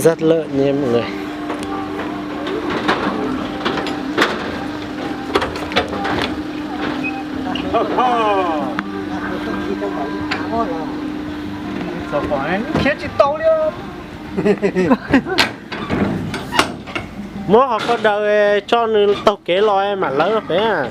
Rất lợn nha mọi người. Khiav tsis tau li. Muab qhov ko daws tso nws taug kev los mam lawv pem.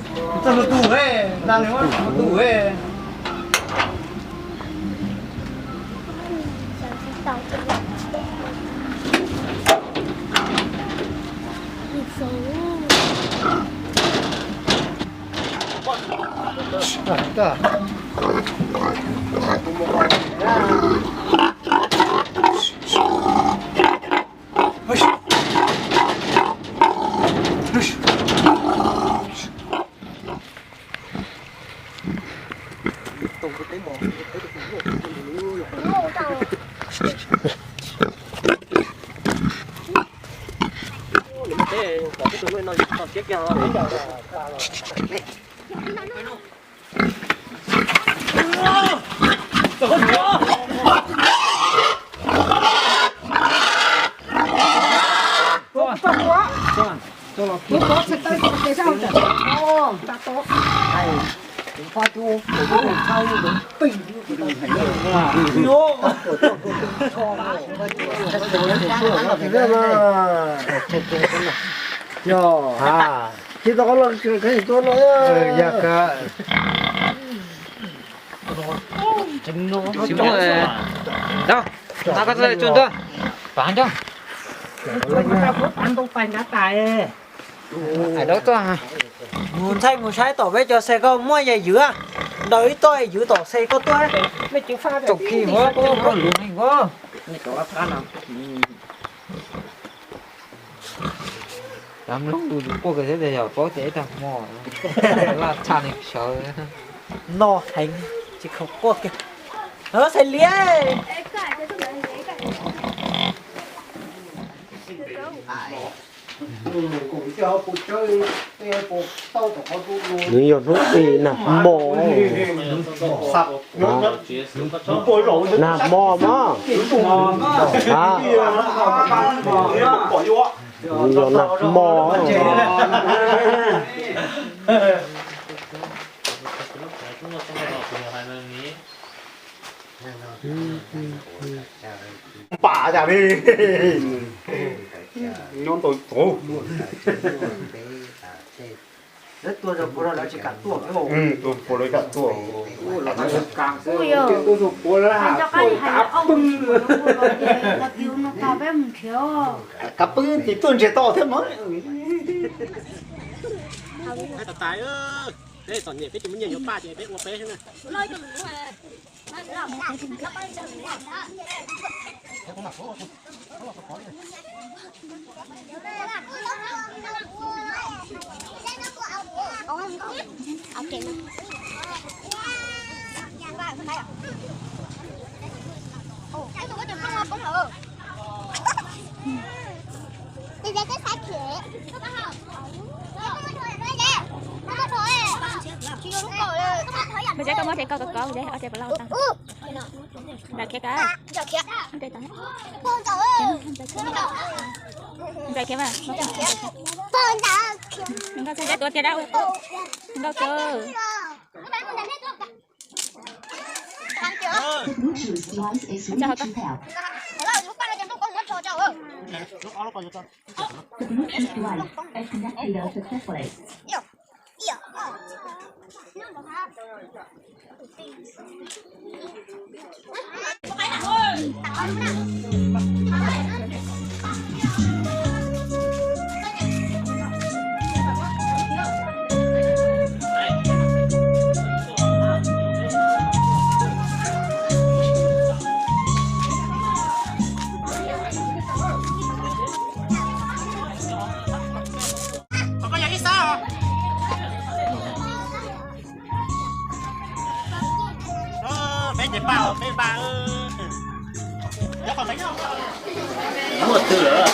Mus ntxhais mus saib tom peb cov xe koj muaj yam ywv, daws ib toj yam ywv tom xe koj tuaj. Tsoom kis huab koj lus heev huab. Cov mloog tus quaj kiag thiab tias yog paub tias ib tag hmo laj tshaj li sawv. No heev, tsis khoom quaj kiag. Xais Liab, nws yog hnub ib nag hmo, nag hmo mas, nws yog nag hmo. Pam cas li nyob ntau tus. Tus puav lawv kam tuaj. Kav pwb tis tuaj ntsiag to thiab mas. Tais, peb tsis muaj nyiaj yuav paj ces peb ua peb xwb na. Mus tsev, koj muab tsev koj kov kov mus tsev, ob tsev puas loj tag. Nplais khiav kab. Nplais khiav mas. Nkauj txog tsev tuav tiag dab. Nkauj kawg. The Bluetooth device is connected successfully. Peb ces paj, peb paj. Muaj twg lawm?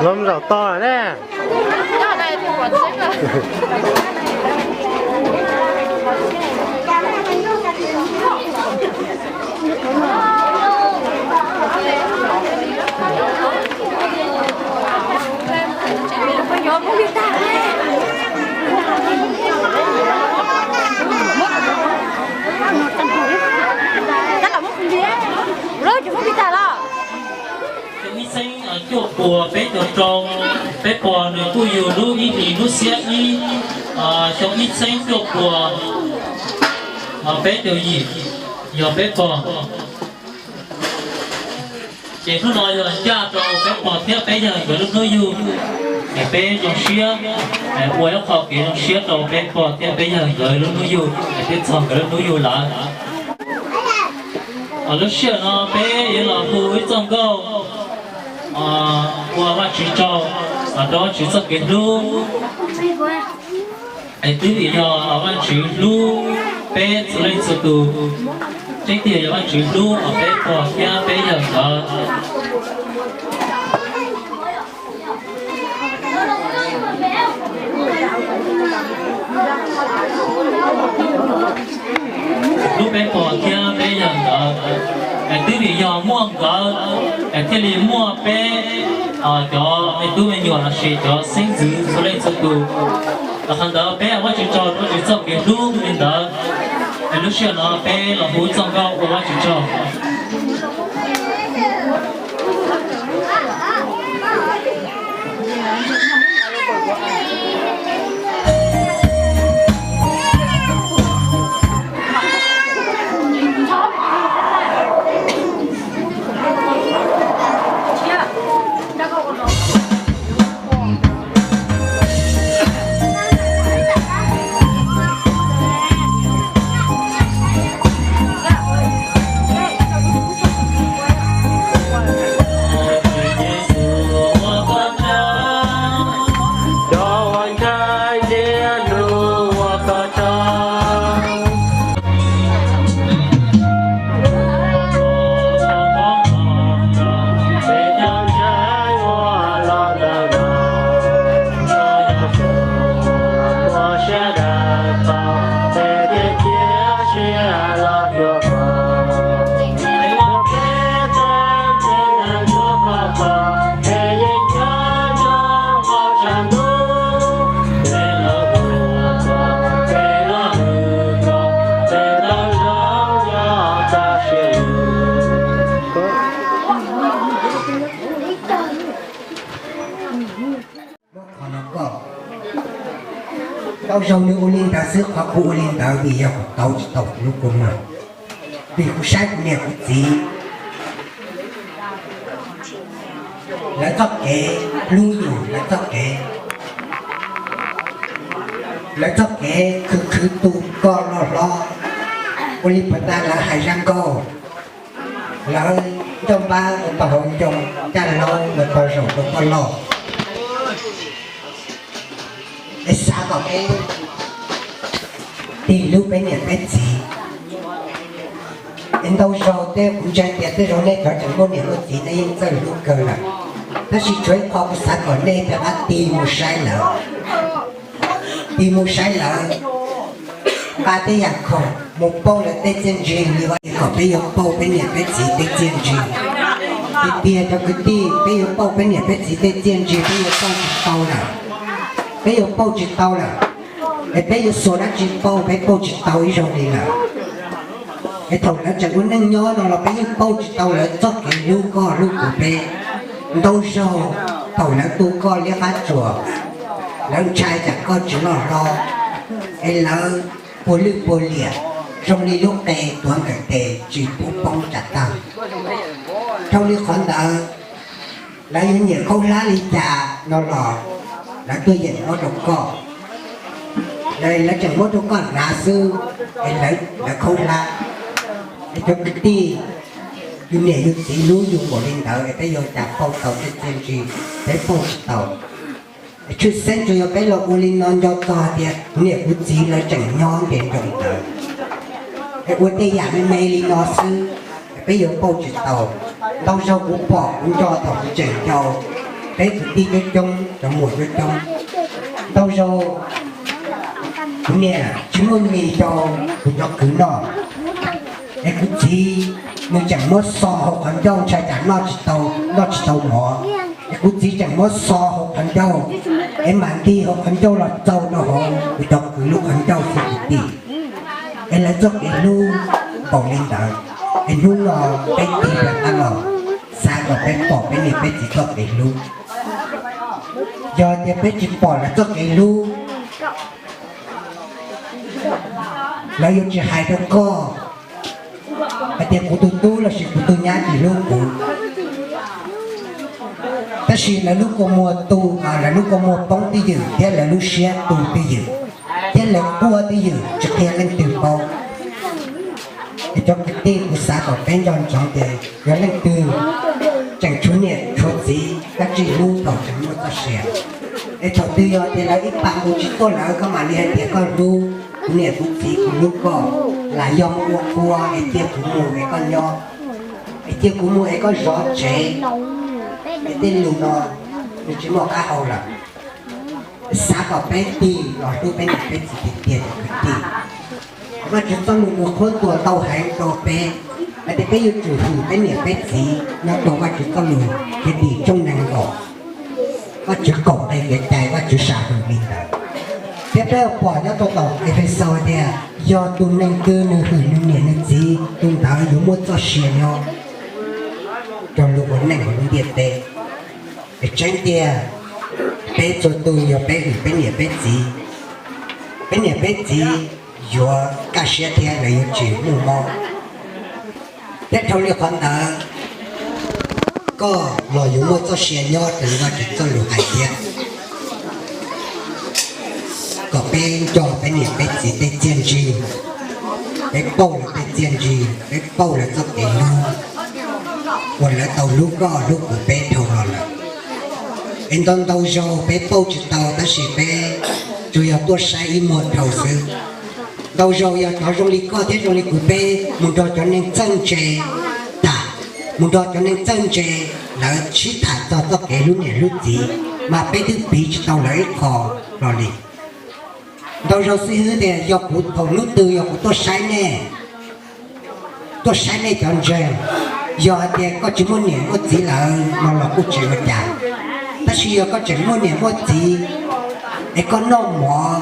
Lom zaum to ne. Xyoo ib txheeb cuaj puas peb caug rau, peb pog nws kuj yug lub ib hlis lub xiab ib, xyoo ib txheeb cuaj puas peb caug yim, yog peb pog. Ces hnub no yog ncaj rau peb pog thiab peb yawg nkawd lub hnub yug, es peb zoo siab ua ib qho kev zoo siab rau peb pog thiab peb yawg nkawd lub hnub yug es twb txog nkawd lub hnub yug lawm. Lub sij hawm no peb yuav los hu ib txoj nkauj ua Vajtswv tsaug, rau Vajtswv txoj kev hlub. Es twb vim yog Vajtswv hlub peb txhua leej txhua tus, tseeb tiag yog Vajtswv hlub peb pog thiab peb yawg nkawd. Hlub peb pog thiab peb yawg nkawd, es twb vim yog muaj nkawd es thiaj li muaj peb cov me tub me nyuam lossis cov xeeb ntxwv txhua leej txhua tus. Los qhov ntawd peb ua Vajtswv tsaug rau Vajtswv txoj kev hlub li ntawd. Es lub sij hawm no peb los hu txoj nkauj ua Vajtswv tsaug. Qhov no koj, tau zaug nws ua li ntawd xwb, qhov kuv ua li ntawd vim yog kuv tau tsis tau kuv lub kua muag, vim kuv saib kuv niam kuv txiv lawv txoj kev hlub yus, lawv txoj kev, lawv txoj kev khwv khwv tu koj loj hlob, ua li puas tas lawv hais zaj nkauj, lawv ncauj npab mus tau hauv ncoo, caj laub mus tau zaum rau koj loj. Es xav kom peb tig hlub peb niam peb txiv. Es ntau zaus tej kuv ntseeg tias tej zaum nej cov tseem muaj niam muaj txiv nej yeej txawj hlub kawg lawm, tab sis tshuav ib qho kuv xav kom nej rov qab tig mus saib lawv, tig mus saib lawv, nqa tej yam khoom mus pauj lawv tej txiaj ntsig li, kom peb yuav pauj peb niam peb txiv tej txiaj ntsig. Tiag tiag cov kwv tij, peb yuav pauj peb niam peb txiv tej txiaj ntsig peb yuav pauj tsis tau lawm, peb yuav pauj tsis tau lawm. Es peb yuav xuas dab tsi pauj, peb pauj tsis tau ib zaug li lawm. Es thaum lawv tseem ua neej nyob no los peb yeej pauj tsis tau lawv txoj kev hlub koj hlub kuv peb. Ntau zaug thaum lawv tu koj liab qab tsuas, lawv ntshai tsam koj tsis loj hlob, es lawv puag lwj puag liam, zoo li lub qe tuav ntawm tes tsis pub poob tsam tag. Dhau li qhov ntawd, lawv yuav nyiam khaub hlab li cas no los lawv tuaj yeem muab rau koj. Lawv tseem muab rau koj hnav xwb, es lawv khaub hlab. Es cov kwv tij, yus niam yus txiv hlub yus npaum li ntawd es peb yuav cas pauj tau tej txiaj ntsig, peb pauj tsis tau. Tshwj xeeb tsuas yog peb los ua li no nco txog hais tias kuv niam kuv txiv lawv tseem nyob ntev nroos ntawd, es ua tej yam me me li no xwb, peb yuav pauj tsis tau. Ntau zaug kuv pom kuv nco thaum kuv tseem yau, peb kwv tij coob coob, cov muam coob coob, ntau zaug kuv niam tsis muaj mis rau kuv cov kwv noj, es kuv txiv nws tseem muab xo hauv qhov ncauj ntshai tsam noj tsis tau, noj tsis tau mov, es kuv txiv tseem muab xo hauv qhov ncauj, es mam nti hauv qhov ncauj los txaus rau hauv kuv cov kwv lub qhov ncauj xwb kwv tij. Es lawv txoj kev hlub npaum li ntawd, es hnub no peb tig rov qab los xav kom peb pom peb niam peb txiv txoj kev hlub. Yog tias peb tsis pom lawv txoj kev hlub, lawv yuav tsis hais rau koj hais tias kuv tus tub lossis kuv tus nyab tsis hlub kuv. Tab sis lawv lub kua muag tu, lawv lub kua muag poob twj ywm thiab lawv lub siab tu twj ywm, thiab lawv quaj twj ywm tsis qhia leej twg paub. Es cov kwv tij, kuv xav kom peb nco ntsoov tias yog leej twg tseem tshuav niam tshuav txiv, koj tsis hlub thaum tseem muaj txoj sia. Es thaum twg yog tias lawv ib pas mus tsis tuaj lawm, koj mam li hais tias koj hlub kuv niam kuv txiv, kuv hlub koj, lam yog mus ua qhua es cia kuv mus es koj nyob, es cia kuv mus es koj zov tsev. Es tej lus no nws tsis muaj qab hau lawm. Xav kom peb tig los hlub peb niam peb txiv tiag tiag cov kwv tij. Vajtswv txoj lus nws qhuab ntuas ntau heev rau peb, hais tias peb yuav tsum hwm peb niam peb txiv nyob rau Vajtswv txoj lus Khiavdim tshooj nees nkaum, Vajtswv kaum nqe kev cai, Vajtswv sam hwm li ntawd. Thiab peb pom nyob rau tom Efexus tias yog tus neeg twg nws hwm nws niam nws txiv, tus ntawd yuav muaj txoj sia nyob rau lub ua neej hauv lub ntiaj teb. Es tseeb tiag, peb txhua tus yog peb hwm peb niam peb txiv, peb niam peb txiv yuav kaj siab thiab lawv yuav tsis muaj mob. Thiab dhau li qhov ntawd, koj los yuav muaj txoj sia nyob raws li Vajtswv txoj lus hais thiab. Kom peb nco peb niam peb txiv tej txiaj ntsig, peb pauj lawv tej txiaj ntsig, peb pauj lawv txoj kev hlub uas lawv tau hlub koj hlub kuv peb dhau los lawm. Es ntau ntau zaus peb pauj tsis tau tab sis peb tsuas yog tuaj saib ib muag dhau xwb. Ntau zaus yog cov zoo li koj thiab zoo li kuv peb mus nrog cov neeg txawj ntse tham, mus nrog cov neeg txawj ntse lawv sib tham txog txoj kev hlub niam hlub txiv, mas peb twb piv tsis tau lawv ib qho hlo li. Ntau zaus xib hwb tias yog kuv thaum hnub twg yog kuv tuaj saib nej, tuaj saib nej cov ntseeg, yog hais tias koj tsis muaj niam muaj txiv lawm no los kuj tsis ua cas. Tab sis yog koj tseem muaj niam muaj txiv, es koj noj mov,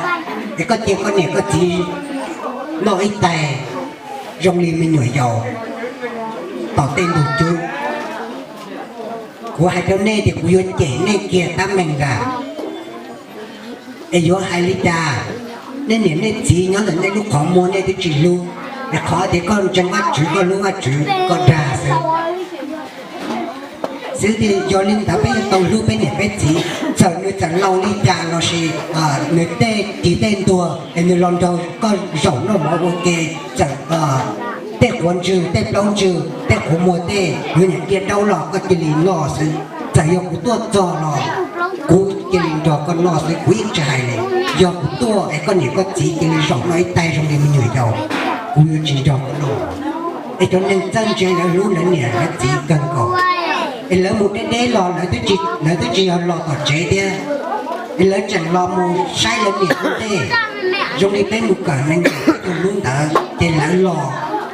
es koj cia koj niam koj txiv noj ib tais zoo li me nyuam yaus tom tej ntug cub, kuv hais rau nej tias kuv yuav cem nej kiag tab meeg ntag. Es yuav hais li cas? Nej niam nej txiv nyob ntawm nej lub qhov muag nej twb tsis hlub, es qhov tias koj ntseeg Vajtswv koj hlub Vajtswv koj dag xwb. Xwb tias yog li ntawd peb yuav tau hlub peb niam peb txiv, txawm nws txawm laus li cas lossis nws tej ris tej ntuag es nws los nrog koj zaum noj mov ua ke, txawm tej quav ntswg tej plaub ntswg tej qhuav muag tej yuav niam cia daub los koj cia li noj xwb. Txawm yog kuv tuaj txog los kuv cia li nrog koj noj xwb, kuv yeej tsis hais li. Yog kuv tuaj es koj niam koj txiv cia li zaum noj ib tais zoo li me nyuam yaus, kuv yuav tsis nrog koj noj. Es cov neeg txawj ntse lawv hlub lawv niam lawv txiv kawg nkaus. Es lawv mus deb deb los lawv twb tsis yog los tom tsev thiab, es lawv tseem los mus saib lawv niam ua ntej. Zoo li peb mus kawm nees nkaum tus hnub ntawd ces lawv los,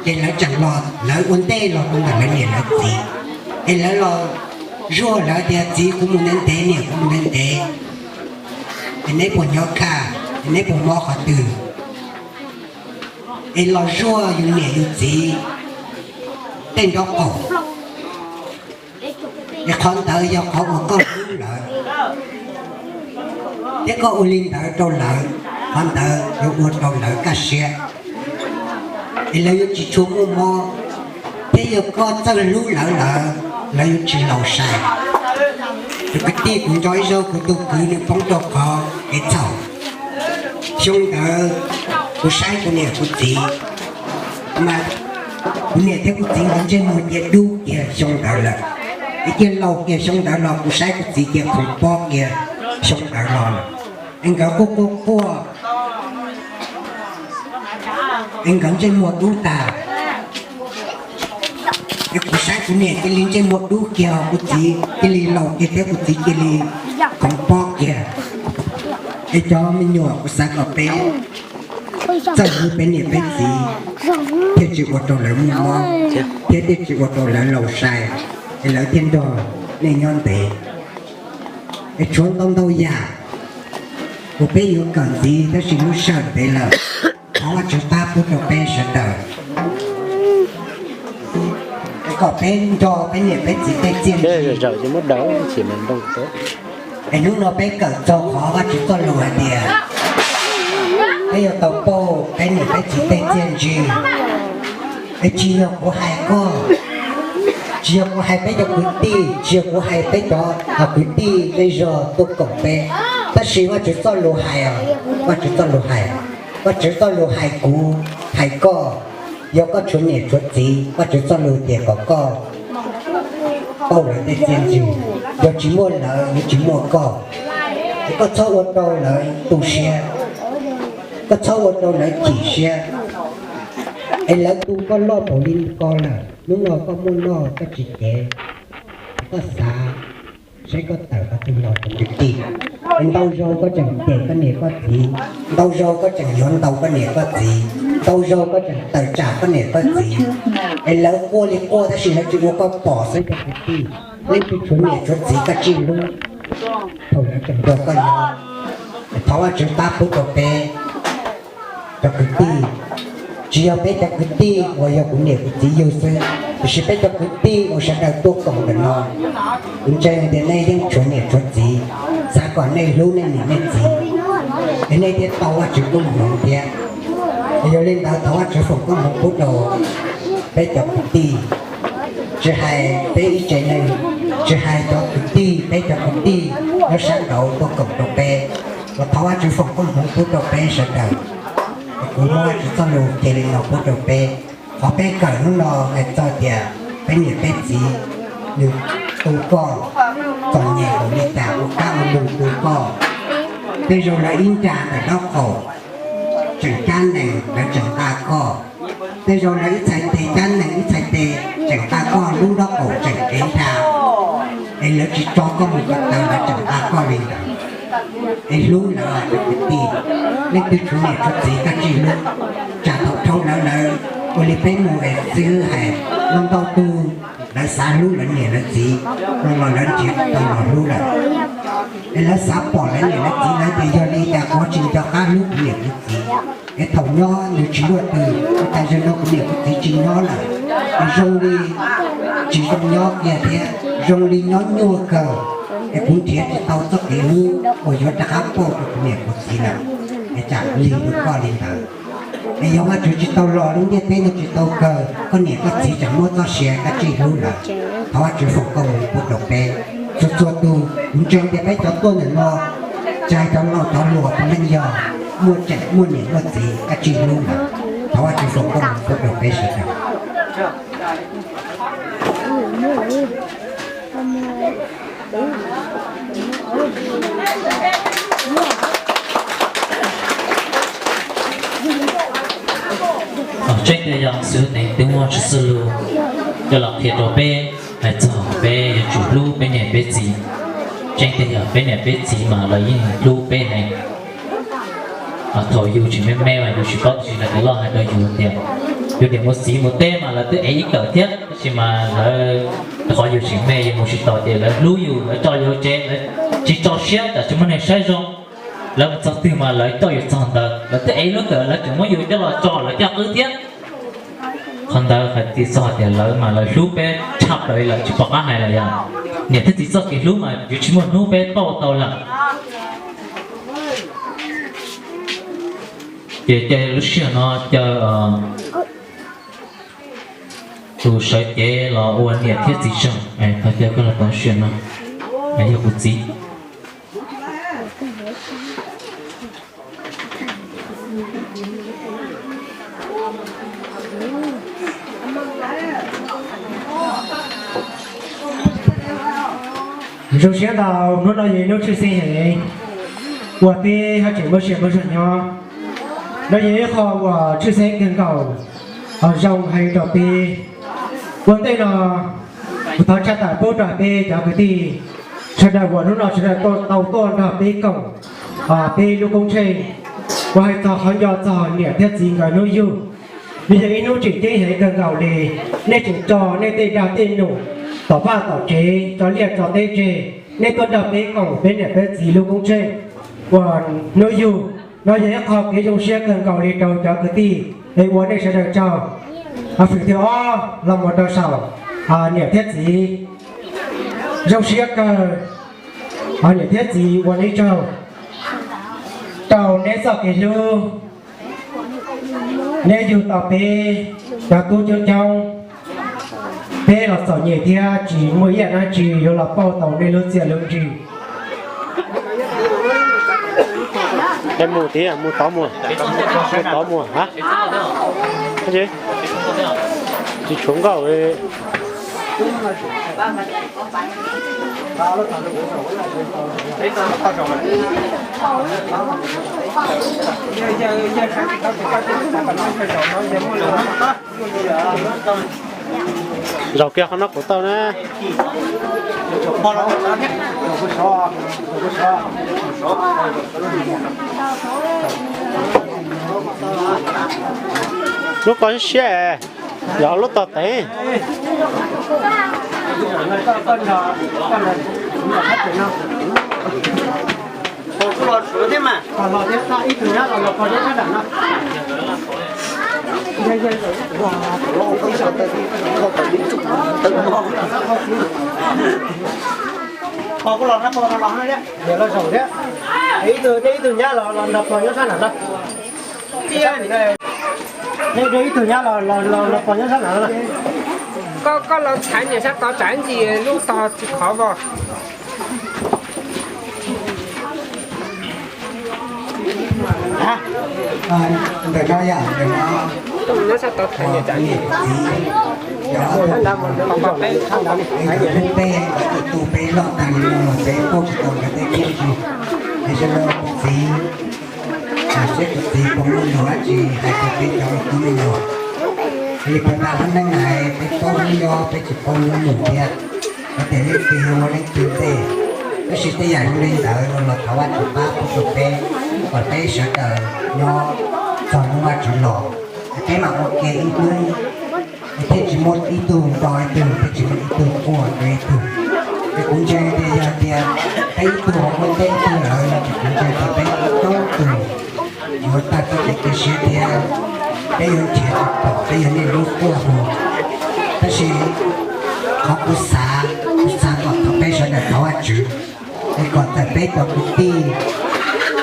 ces lawv tseem los lawv ua ntej los rau ntawm lawv niam lawv txiv. Es lawv los zuaj lawv tias txiv kuv mus ntev ntev niam kuv mus ntev ntev, es neb puas nyob kaj, es neb puas mob qhov twg? Es los zuaj yus niam yus txiv tej nraub qaum. Es qhov ntawd yog qhov uas koj hlub lawv, thiab koj ua li ntawd rau lawv, qhov ntawd yuav ua rau lawv kaj siab. es lawv yuav tsis tshua muaj mob, thiab yog koj txawj hlub lawv lawm, lawv yuav tsis laus sai. Tus kwv tij, kuv nco ib zaug kuv tus kwv nws poob rau qhov kev txhaum. Xyoo ntawd kuv saib kuv niam kuv txiv, mas kuv niam thiab kuv txiv nkawd ntsej muag cia dub kiag xyoo ntawd lawm. Es cia laus kiag xyoo ntawd los kuv saib kuv txiv cia khoov pob kiag xyoo ntawd los lawm. Es nkawd quaj quaj quaj, es nkawd ntsej muag dub tag. Es kuv saib kuv niam cia li ntsej muag dub kiag, kuv txiv cia li laus kiag thiab kuv txiv cia li khoov pob kiag. Es cov me nyuam, kuv xav kom peb txawj hlub peb niam peb txiv, thiaj tsis ua rau lawv muaj mob, thiab thiaj tsis ua rau lawv laus sai, es lawv thiaj nrog nej nyob ntev. Es tshuav ntau ntau yam uas peb yuav kawm ntxiv, tab sis lub sij hawm ntev lawm, thov Vajtswv pab pub rau peb sawv daws, es kom peb nco peb niam peb txiv tej txiaj ntsig. Es hnub no peb kawm txog qhov Vajtswv txoj lus hais tias peb yuav tau pauj peb niam peb txiv tej txiaj ntsig. Es tsis yog kuv hais koj, tsis yog kuv hais peb cov kwv tij, tsis yog kuv hais peb cov kwv tij zej zog tuaj koom peb, tab sis Vajtswv txoj lus hais, Vajtswv txoj lus hais, Vajtswv txoj lus hais kuv, hais koj. Yog koj tshuav niam tshuav txiv, Vajtswv txoj lus tias kom koj pauj lawv tej txiaj ntsig. Yog tsis muaj lawv yuav tsis muaj koj. Es koj txhob ua rau lawv tu siab, koj txhob ua rau lawv chim siab. Es lawv tu koj loj npaum li ko lawm, hnub no koj muaj noj koj tsis cev, koj xav saib koj tawm qhov twg los tus kwv tij. Es ntau zaus koj tseem cem koj niam koj txiv, ntau zaus koj tseem yuav ntaus koj niam koj txiv, ntau zaus koj tseem tawm tsam koj niam koj txiv. Es lawv quaj li quaj tab sis lawv tsis ua koj pom xwb cov kwv tij. Leej twg tshuav niam tshuav txiv koj tsij hlub thaum lawv tseem nrog koj nyob. Thov Vajtswv pab pub rau peb cov kwv tij, tsis yog peb cov kwv tij uas yog kuv niam kuv txiv yug xwb, tiam sis peb cov kwv tij uas sawv daws tuaj koom ntawm no. Kuv ntseeg tias nej yeej tshuav niam tshuav txiv, xav kom nej hlub nej niam nej txiv, es nej thiaj tau Vajtswv koob hmoov thiab. Es yog li ntawd thov Vajtswv foom koob hmoov pub rau peb cov kwv tij, tsis hais peb ib tsev neeg, tsis hais cov kwv tij, peb cov kwv tij nyob sab nraud tuaj koom rau peb, los thov Vajtswv foom koob hmoov pub rau peb sawv daws. Es kuv muab Vajtswv txoj lus cia li no pub rau peb. Qhov peb kawm hnub no hais txog tias peb niam peb txiv nws tu koj txom nyem npaum li cas, ua kab ua lug tu koj. Tej zaug lawv ib nra ntawm nraub qaum tseem cab nees, lawv tseem nqa koj. Tej zaug lawv ib txhais tes cab nees, ib txhais tes tseem nqa koj, lub nraub qaum tseem kev nra, es lawv tsis tso koj mus ko taw, lawv tseem nqa koj li ntawd. Es hlub lawv cov kwv tij, leej twg tshuav niam tshuav txiv koj tsij hlub. Tsam thaum dhau lawv, lawv ua li peb mus es xib hwb hais, ntau ntau tug lawv xav hlub lawv niam lawv txiv no los lawv nrhiav tsis tau los hlub lawm. Es lawv xav pom lawv niam lawv txiv, lawv tias yog li cas kuv tsis nco qab hlub kuv niam kuv txiv. Es thaum nyob nws tsis luaj twg, tas zog no kuv niam kuv txiv tsis nyob lawm, es zoo li tsis zoo nyob kiag thiab, zoo li nyob nyuaj kawg, es kuv nrhiav tsis tau txoj kev hlub uas yuav rov qab pauj rau kuv niam kuv txiv lawm. Es tsam lig rau koj li ntawd. Es yog Vajtswv tsis tau los, lub ntiaj teb no tsis tau kawg, koj niam koj txiv tseem muaj txoj sia koj tsij hlub lawm. Thov Vajtswv foom koob hmoov pub rau peb txhua txhua tus. Kuv ntseeg tias peb cov tuaj ntawm no, tsis hais cov laus cov hluas puav leej yog muaj tseem muaj niam muaj txiv koj tsij hlub lawm. Thov Vajtswv foom koob hmoov pub rau peb sawv daws. Tseeb tiag yog xib hwb Teev twb muab tshwj xeeb lus coj los qhia rau peb hais txog peb yuav tsum hlub peb niam peb txiv. Tseeb tiag yog peb niam peb txiv mas lawv yeej hlub peb heev. Thaum yus tseem me me mas yus tsis paub, tab sis lawv twb los hais rau yus tias yus niam mus txiv mus teb mas lawv twb ev ib kawm thiab, tab sis mas lawv, qhov yus tseem me yus mus tsis taus ces lawv hlub yus, lawv tso yus tsev, lawv tsis tso siab tsam tsis muaj neeg saib zoo. Lawv mus txog twg mas lawv coj yus txog ntawd, lawv twb ev lub kawm, lawv tseem muab yus coj los tso lawv caj qwb thiab. Qhov ntawd hais txog tias lawv mas lawv hlub peb tshaj plaws li lawm, tsis pom qab hais lawm yom. Niam thiab txiv txoj kev hlub mas yuav tsis muaj hnub peb pauj tau lawm. Ces, ces lub sij hawm no caw Tus sawv cev los ua niam thiab txiv tsaug, thov caw koj los tau siab no, yog kuv txiv. Zoo siab ntau, hnub no yog ib hnub tshwj xeeb heev uas peb haj tseem muaj sia muaj zog nyob. No yog ib qho uas tshwj xeeb kawg nkaus, zoo heev rau peb. Ua ntej no, kuv thov tshaj tawm pub rau peb cov kwv tij sawv daws uas hnub no sawv daws tau tuaj nrog peb koom peb lub koob tsheej, uas hais txog qhov nco txog niam thiab txiv nkawd hnub yug. Nws yog ib hnub tseem ceeb heev kawg nkaus li. Nej tseem tso nej tej dag tej num, tom vaj tom tsev, tso liaj tso teb tseg, nej tuaj nrog peb koom peb niam peb txiv lub koob tsheej uas hnub yug. No yog ib qho kev zoo siab kawg nkaus li rau cov kwv tij, es ua nej sawv daws tsaug. Fwm thib ob los mus rau saum niam thiab txiv. Zoo siab kawg, niam thiab txiv ua nej tsaug rau neb txoj kev hlub. Neb yug tau peb cov tub coob coob, peb los txom nyem thiab tsis muaj ib yam dab tsi yuav los pauj tau nej lub txiaj lub ntsig. Mus tod mus, mus tod mus, tsis tshuav nkauj. Zaum kiag qhov no kuv tau na. Lub ko siab, yog lub tog tev. Ib tug nyab los los nrog pog nyob sab nram no. Ib tug nyab los los pog nyob sab nram no. Koj los thaiv niam sab tod tsam ntsis lub tog tsis khov vos. Ntawm no yog ntawm no, niam txiv, yog ob tug, peb tus tub peb loj tag li no los peb pauj tsis tau nkawd tej keeb kwm. Es sawv daws kuv txiv, seb kuv txiv puas muaj lus dab tsi hais rau peb cov me tub me nyuam. Li puag ta lub neej hais peb paub hnub nyob peb tsis paub hnub mus thiab, hais tias leej twg yuav ua leej twg ntej. Tab sis tej yam zoo li ntawd los thov Vajtswv pab pub rau peb, kom peb sawv daws nyob txog hnub Vajtswv los, peb mam ua ke ib hnub, thiaj tsis muaj ib tug nto ib tug, thiaj tsis muaj ib tug quaj rau ib tug. Es kuv ntseeg tias yog tias peb ib tug ho muaj ntej ib tug lawm no ces kuv ntseeg tias peb coob tug yuav tag txoj kev cia siab thiab peb yuav nrhiav tsis pom peb yog niaj hnub quaj hu. Tab sis qhov kuv xav, kuv xav kom thaum peb sawv daws thov Vajtswv, es kom txawm peb cov kwv tij,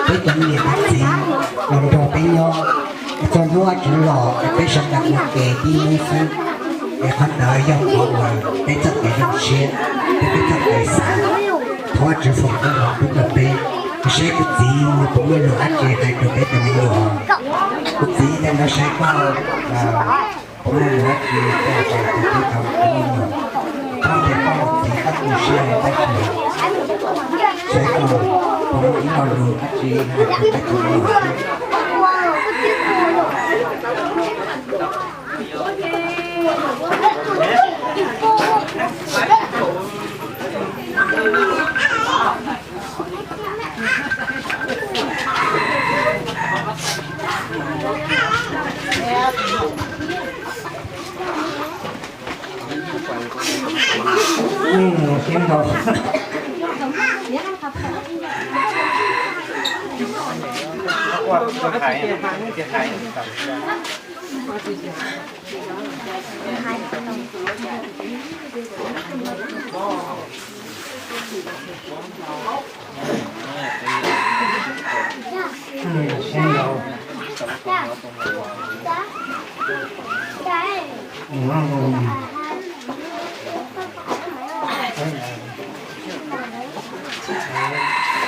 peb cov niam cov txiv los nrog peb nyob, es txog hnub Vajtswv los es peb sawv daws ua ke tib hnub xwb. Es qhov ntawd yog qhov uas peb txoj kev zoo siab thiab peb txoj kev xav. Thov Vajtswv foom koob hmoov pub rau peb. Kuv saib kuv txiv nws puas muaj lus dab tsi hais rau peb cov me nyuam. Kuv txiv, tej no saib koj puas muaj lus dab tsi coj hais rau peb cov me nyuam. Koj tias koj txiv koj tu siab heev tab sis saib koj puas muaj ib lo lus dab tsi hais rau peb cov me nyuam.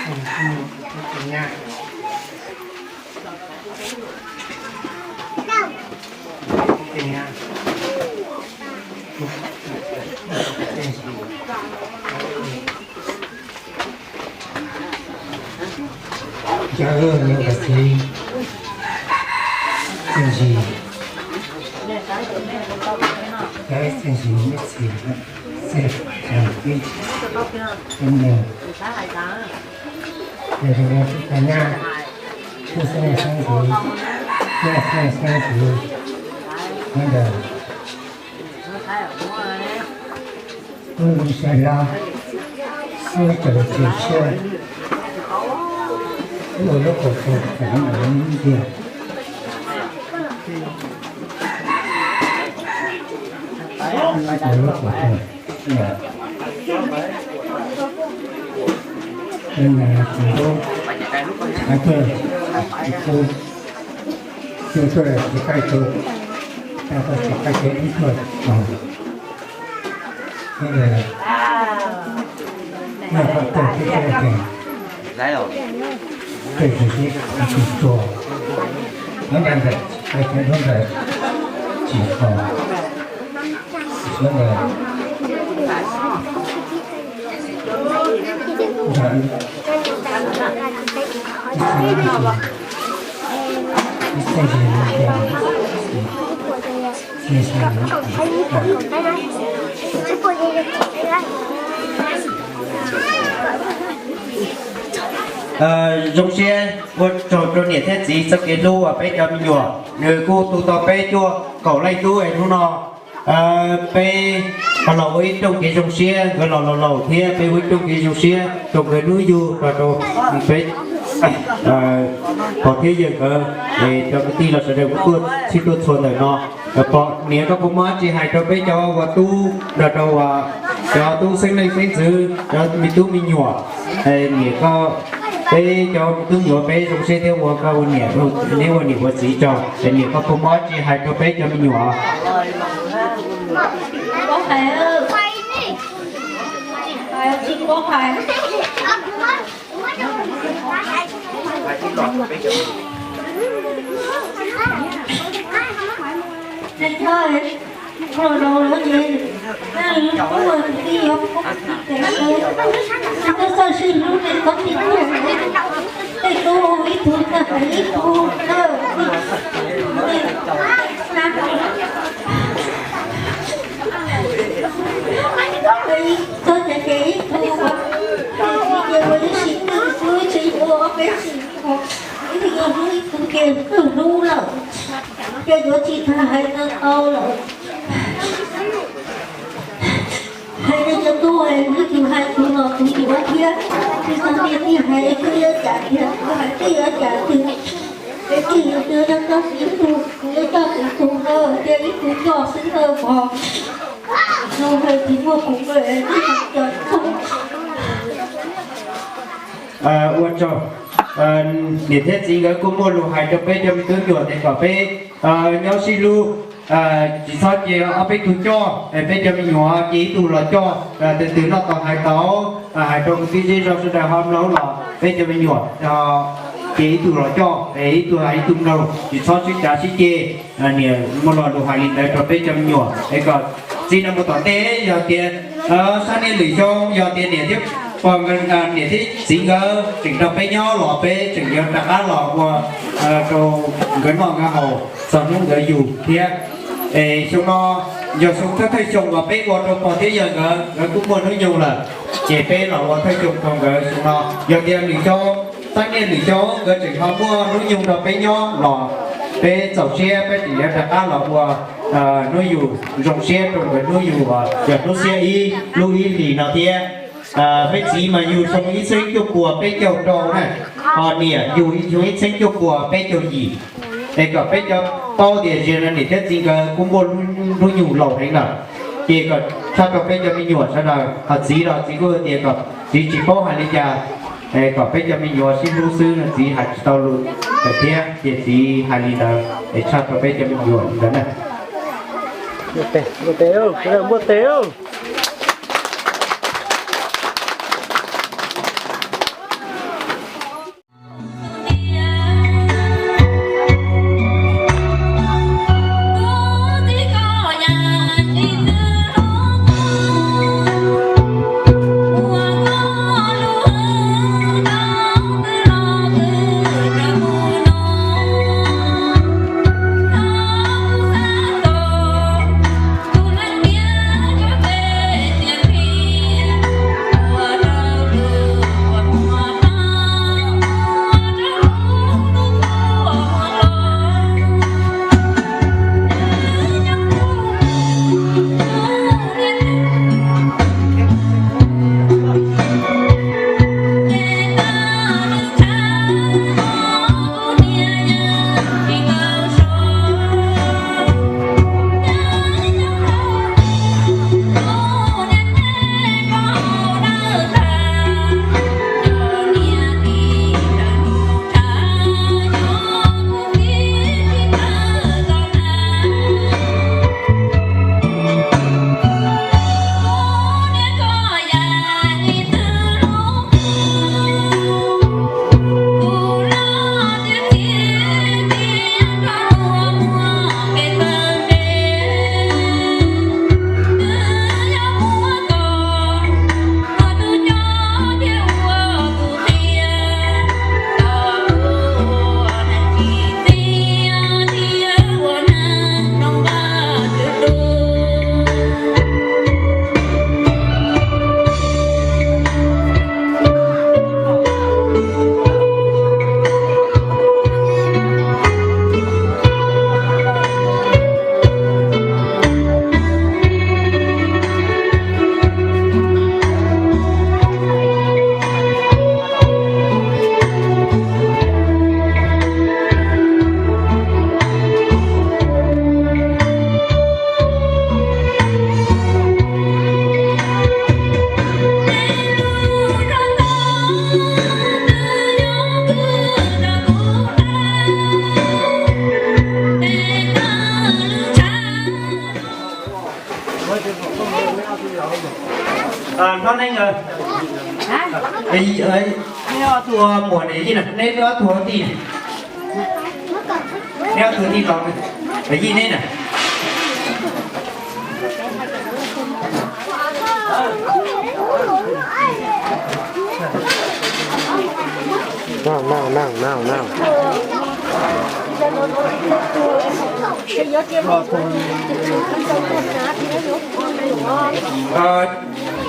Cov niam cov txiv, txiv ntsis, cov txiv ntsis, txiv ntsis, txiv ntsis, txiv ntsis, txiv ntsis, Ub, ib sab lab, ub, ib co lus tsis tshiab, ub, ua lub qhov tau txav ntawd ib ntsia, ua lub qhov tau, ub, ib co, ib co, ib co, ib co, ib co, Zoo siab ua tsaug rau niam thiab txiv txoj kev hlub uas peb cov me nyuam nws kuj tu tau peb cuaj kaum leej tub es hnub no peb ho los ua ib rooj kev zoo siab, nkawd los laus laus thiab peb ua ib rooj kev zoo siab rau nkawd hnub yug los rau peb pog thiab yawg nkawd, es cov kwv tij los sawv daws kuj tuaj txhij tuaj txhua ntawm no. Pog niam, koj puas muaj dab tsi hais rau peb cov uas tub nrog rau uas cov tub xeeb leej xeeb ntxwv, cov me tub me nyuam? Niam, koj, peb cov me tub nyuam peb zoo siab thiab ua koj ua niam, neb ua niam ua txiv tsaug. Es niam, koj puas muaj dab tsi hais rau peb cov me nyuam? Txog ces ces ib tug, ces ua ib sim twg xwb tsis ua ob peb sim, ib tug yog hlub ib tug ces twb hlub lawm, ces yuav tsis tas hais no tau lawm. Hais rau cov tub es ib tug hais tus los tus yuav thiab, tsis txog tias tij hais twb yuav cas tiag, hais twb yuav cas tiag. Es tij yuav tias yog koj ib tug, kuv yuav coj kuv tus ntawd, tias ib tug coj xwb ntawd pog. Zoo hais tsis muaj kuv es tij coj tug. Ua tsaug. Niam thiab txiv nkawd kuj muaj lus hais rau peb cov me tub nyuam tias kom peb nyob sib hlub, tsis txhob cia ob peb tug coj, peb cov me nyuam cia ib tug los coj, tus twg noj tau hais tau, hais rau kwv tij zej zog sawv daws ho mloog los peb cov me nyuam cia ib tug los coj, ib tug hais ib tug mloog, tsis txhob sib cav sib ceg. Niam muaj lo lus hais li ntawd rau peb cov me nyuam es kom txij no mus tom ntej yog tias sab niaj lwm xyoo yog tias niam thiab pog, niam thiab txiv nkawd tseem nrog peb nyob los peb tseem yuav rov qab los ua rau nkawd noj nkawd haus txog hnub nkawd yug thiab. Es xyoo no yog xyoo thawj thawj xyoo uas peb ua rau pog thiab yawg nkawd, nkawd kuj muaj hnub nyoog lawm, ces peb los ua thawj xyoo rau nkawd xyoo no. Yog tias lwm xyoo, sab niaj lwm xyoo nkawd tseem ho muaj hnub nyoog nrog peb nyob los peb txaus siab peb tseem yuav rov qab los ua hnub yug zoo siab rau nkawd hnub yug uas yog hnub xiab ib lub ib hlis no thiab. Peb txiv mas yug xyoo ib txhiab cuaj puas peb caug rau na, ho niam yug xyoo ib txhiab cuaj puas peb caug yim. Es kom peb cov paub tias ziag no niam thiab txiv nkawd kuj muaj hnub nyoog laus heev lawm, ces kom tshaj rau peb cov me nyuam sawv daws. Ho txiv los txiv kuj tias kom txiv tsis paub hais li cas, kom peb cov me nyuam sib hlub xwb no txiv hais tsis tau lus thiab, ces txiv hais li ntawd es tshaj rau peb cov me nyuam li ntawd na. Neb ob tug muam ne, neb ob tug tij, neb ob tug tij laug, Yij neb na.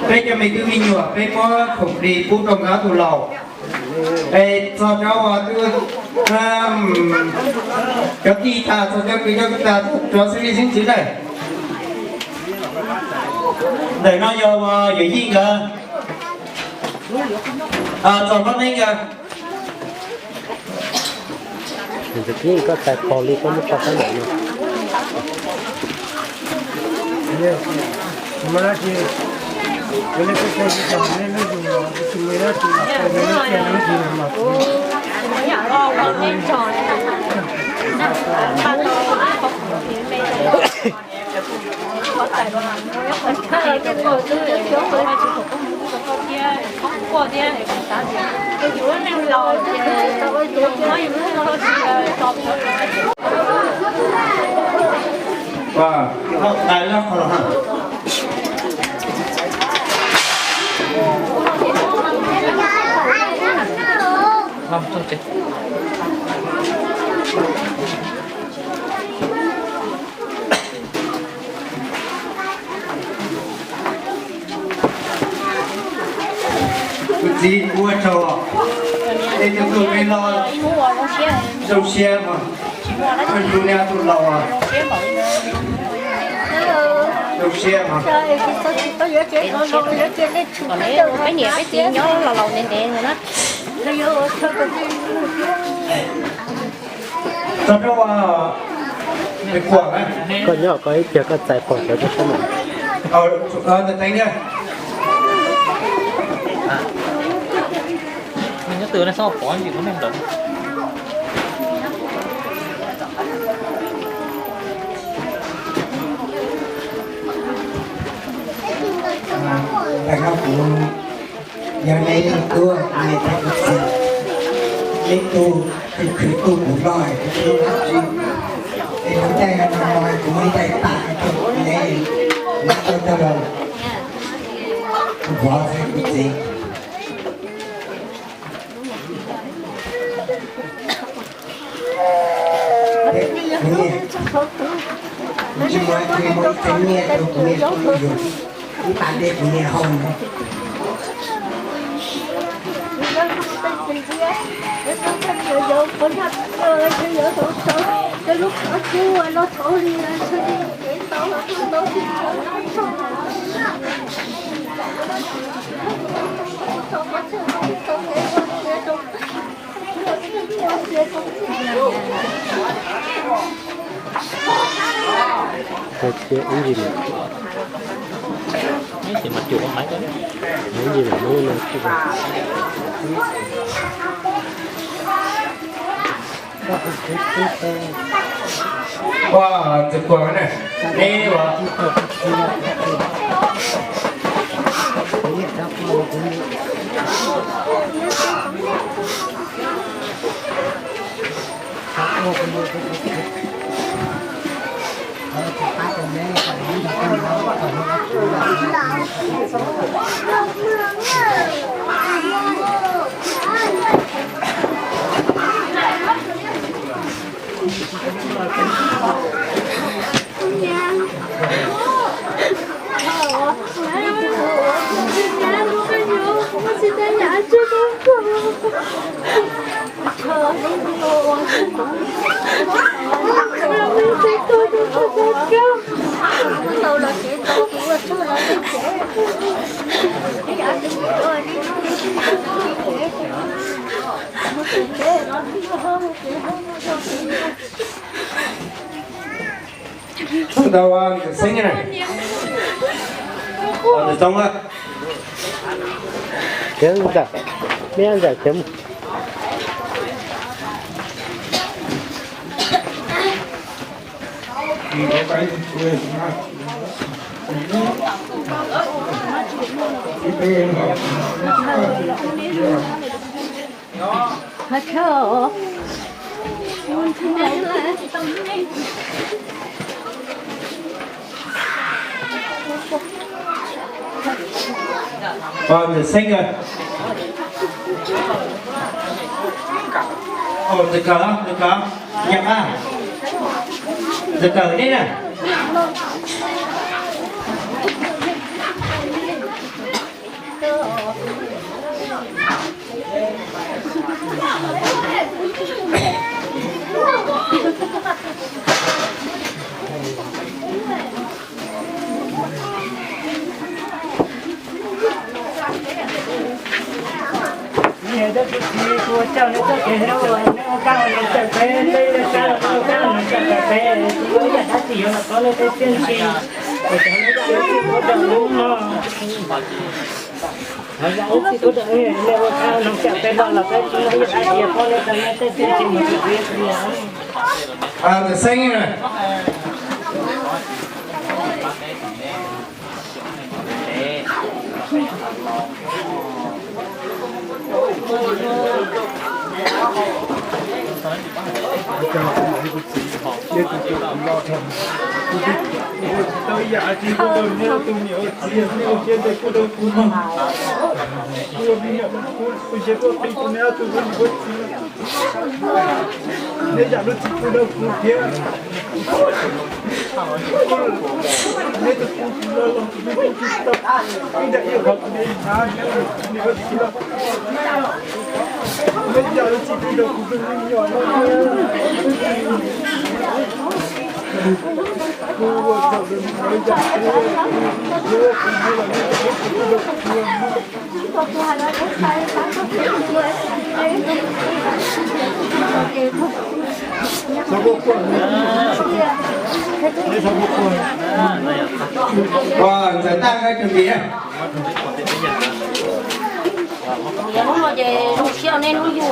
Peb cov me tub me nyuam peb muab khoom plig pub rau nkawd ob tug laus. Es txog rau uas twb cov tij tag, txog cov kwv cov tij tag, rov xib li xib ntxwv na. Ntawm no yog uas yawm yij nkawd, txog hlob neb nkawd. Koj txais pog li koj muab tso sab nraum no. Kuv txiv, kuv ua tsaug, es tus tub me los zoo siab mas, tus niag tus laus zoo siab mas. Peb niam peb txiv nyob los laus ntev ntev na. Txog rau, koj nyob koj ib pliag koj txais pog cov rau sab nraum. Nyob twg ne, txhob pov ntsis kuv neeg ntawd. Ntawm no kuv yog neb tus tub, neb yog kuv txiv, neb tug khwv khwv tug kuv loj kuv tub dab tsi, es kuv caij no no kuv muaj ib daim pam rau neb, neb tau tau los kuv vov xwb kuv txiv. Kuv niam, kuv tsis muaj, kuv muaj ib txheeb nyiaj rau kuv niam pub yus, ib pas dej kuv niam haus no. Ib sim mas cuam maiv, ib sim mas muab no. Ua ntxim kuag ne, neb ua. Ntawm xeeb na, ntawm txoov na. Khiav ntawm, me ntawm khiav mus. Ntawm Xeeb, ntawm Kawm, ntawm Kawm, Nyab Qab, ntawm Kawm neb na. Ntawm Xeeb na. Neb zam lub txim pub rau kuv thiab. Neb tus pub kuv los los kuv pub tsis tau. Ib nram ib qhov kuv neb hnav neb ua txiv los. Neb zam lub txim pub rau kuv tus me nyuam no. Kuv ua txhaum rau neb zam kuv thiab kuv neb los neb tus pub kuv rau kuv. Ntxawm Taj, koj tsis ntxiv na. Hnub no ces zoo siab nej hnub yug.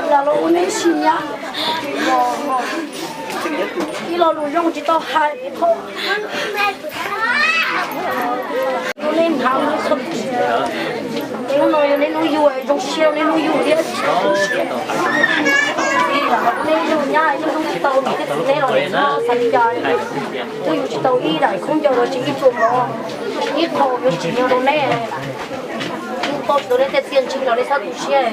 Los los ua neb siab, ib lo lus zoo tsis tau hais. Ua neb hnav, hnub no yog neb hnub yug, zoo siab neb hnub yug thiab. Neb yug nyab zoo tsis tau niam thiab txiv neb los xav li cas, twb yug tsis tau ib daim khaub ncaws los tsis ib txhia mov, ib qho yuav tsim nyog rau neb. Tau tsis tau neb tej txiaj ntsig los neb txhob tu siab.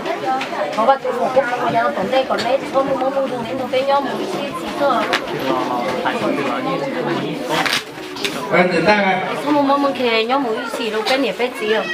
Thov Vaj Tswv tus kub qhov yav no tom ntej kom neb txhob muaj mob muaj nkeeg, neb nrog peb nyob mus ib txhis xwb. Txhob muaj mob muaj nkeeg, nyob mus ib txhis rau peb niam peb txiv.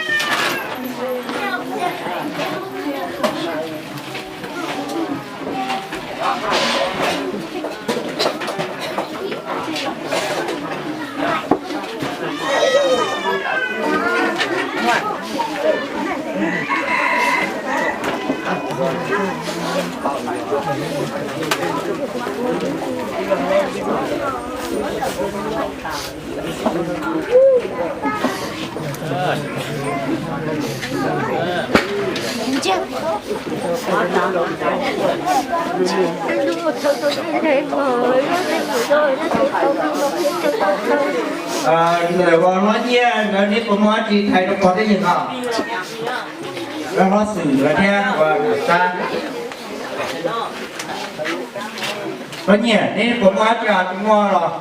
Ntawm hlob Nyiaj ntawd neb puas muaj dab tsi hais rau pog thiab yawg no? Hlob Xwm lawv thiab, hlob Nyiaj neb puas muaj dab tsi hais rau pog los?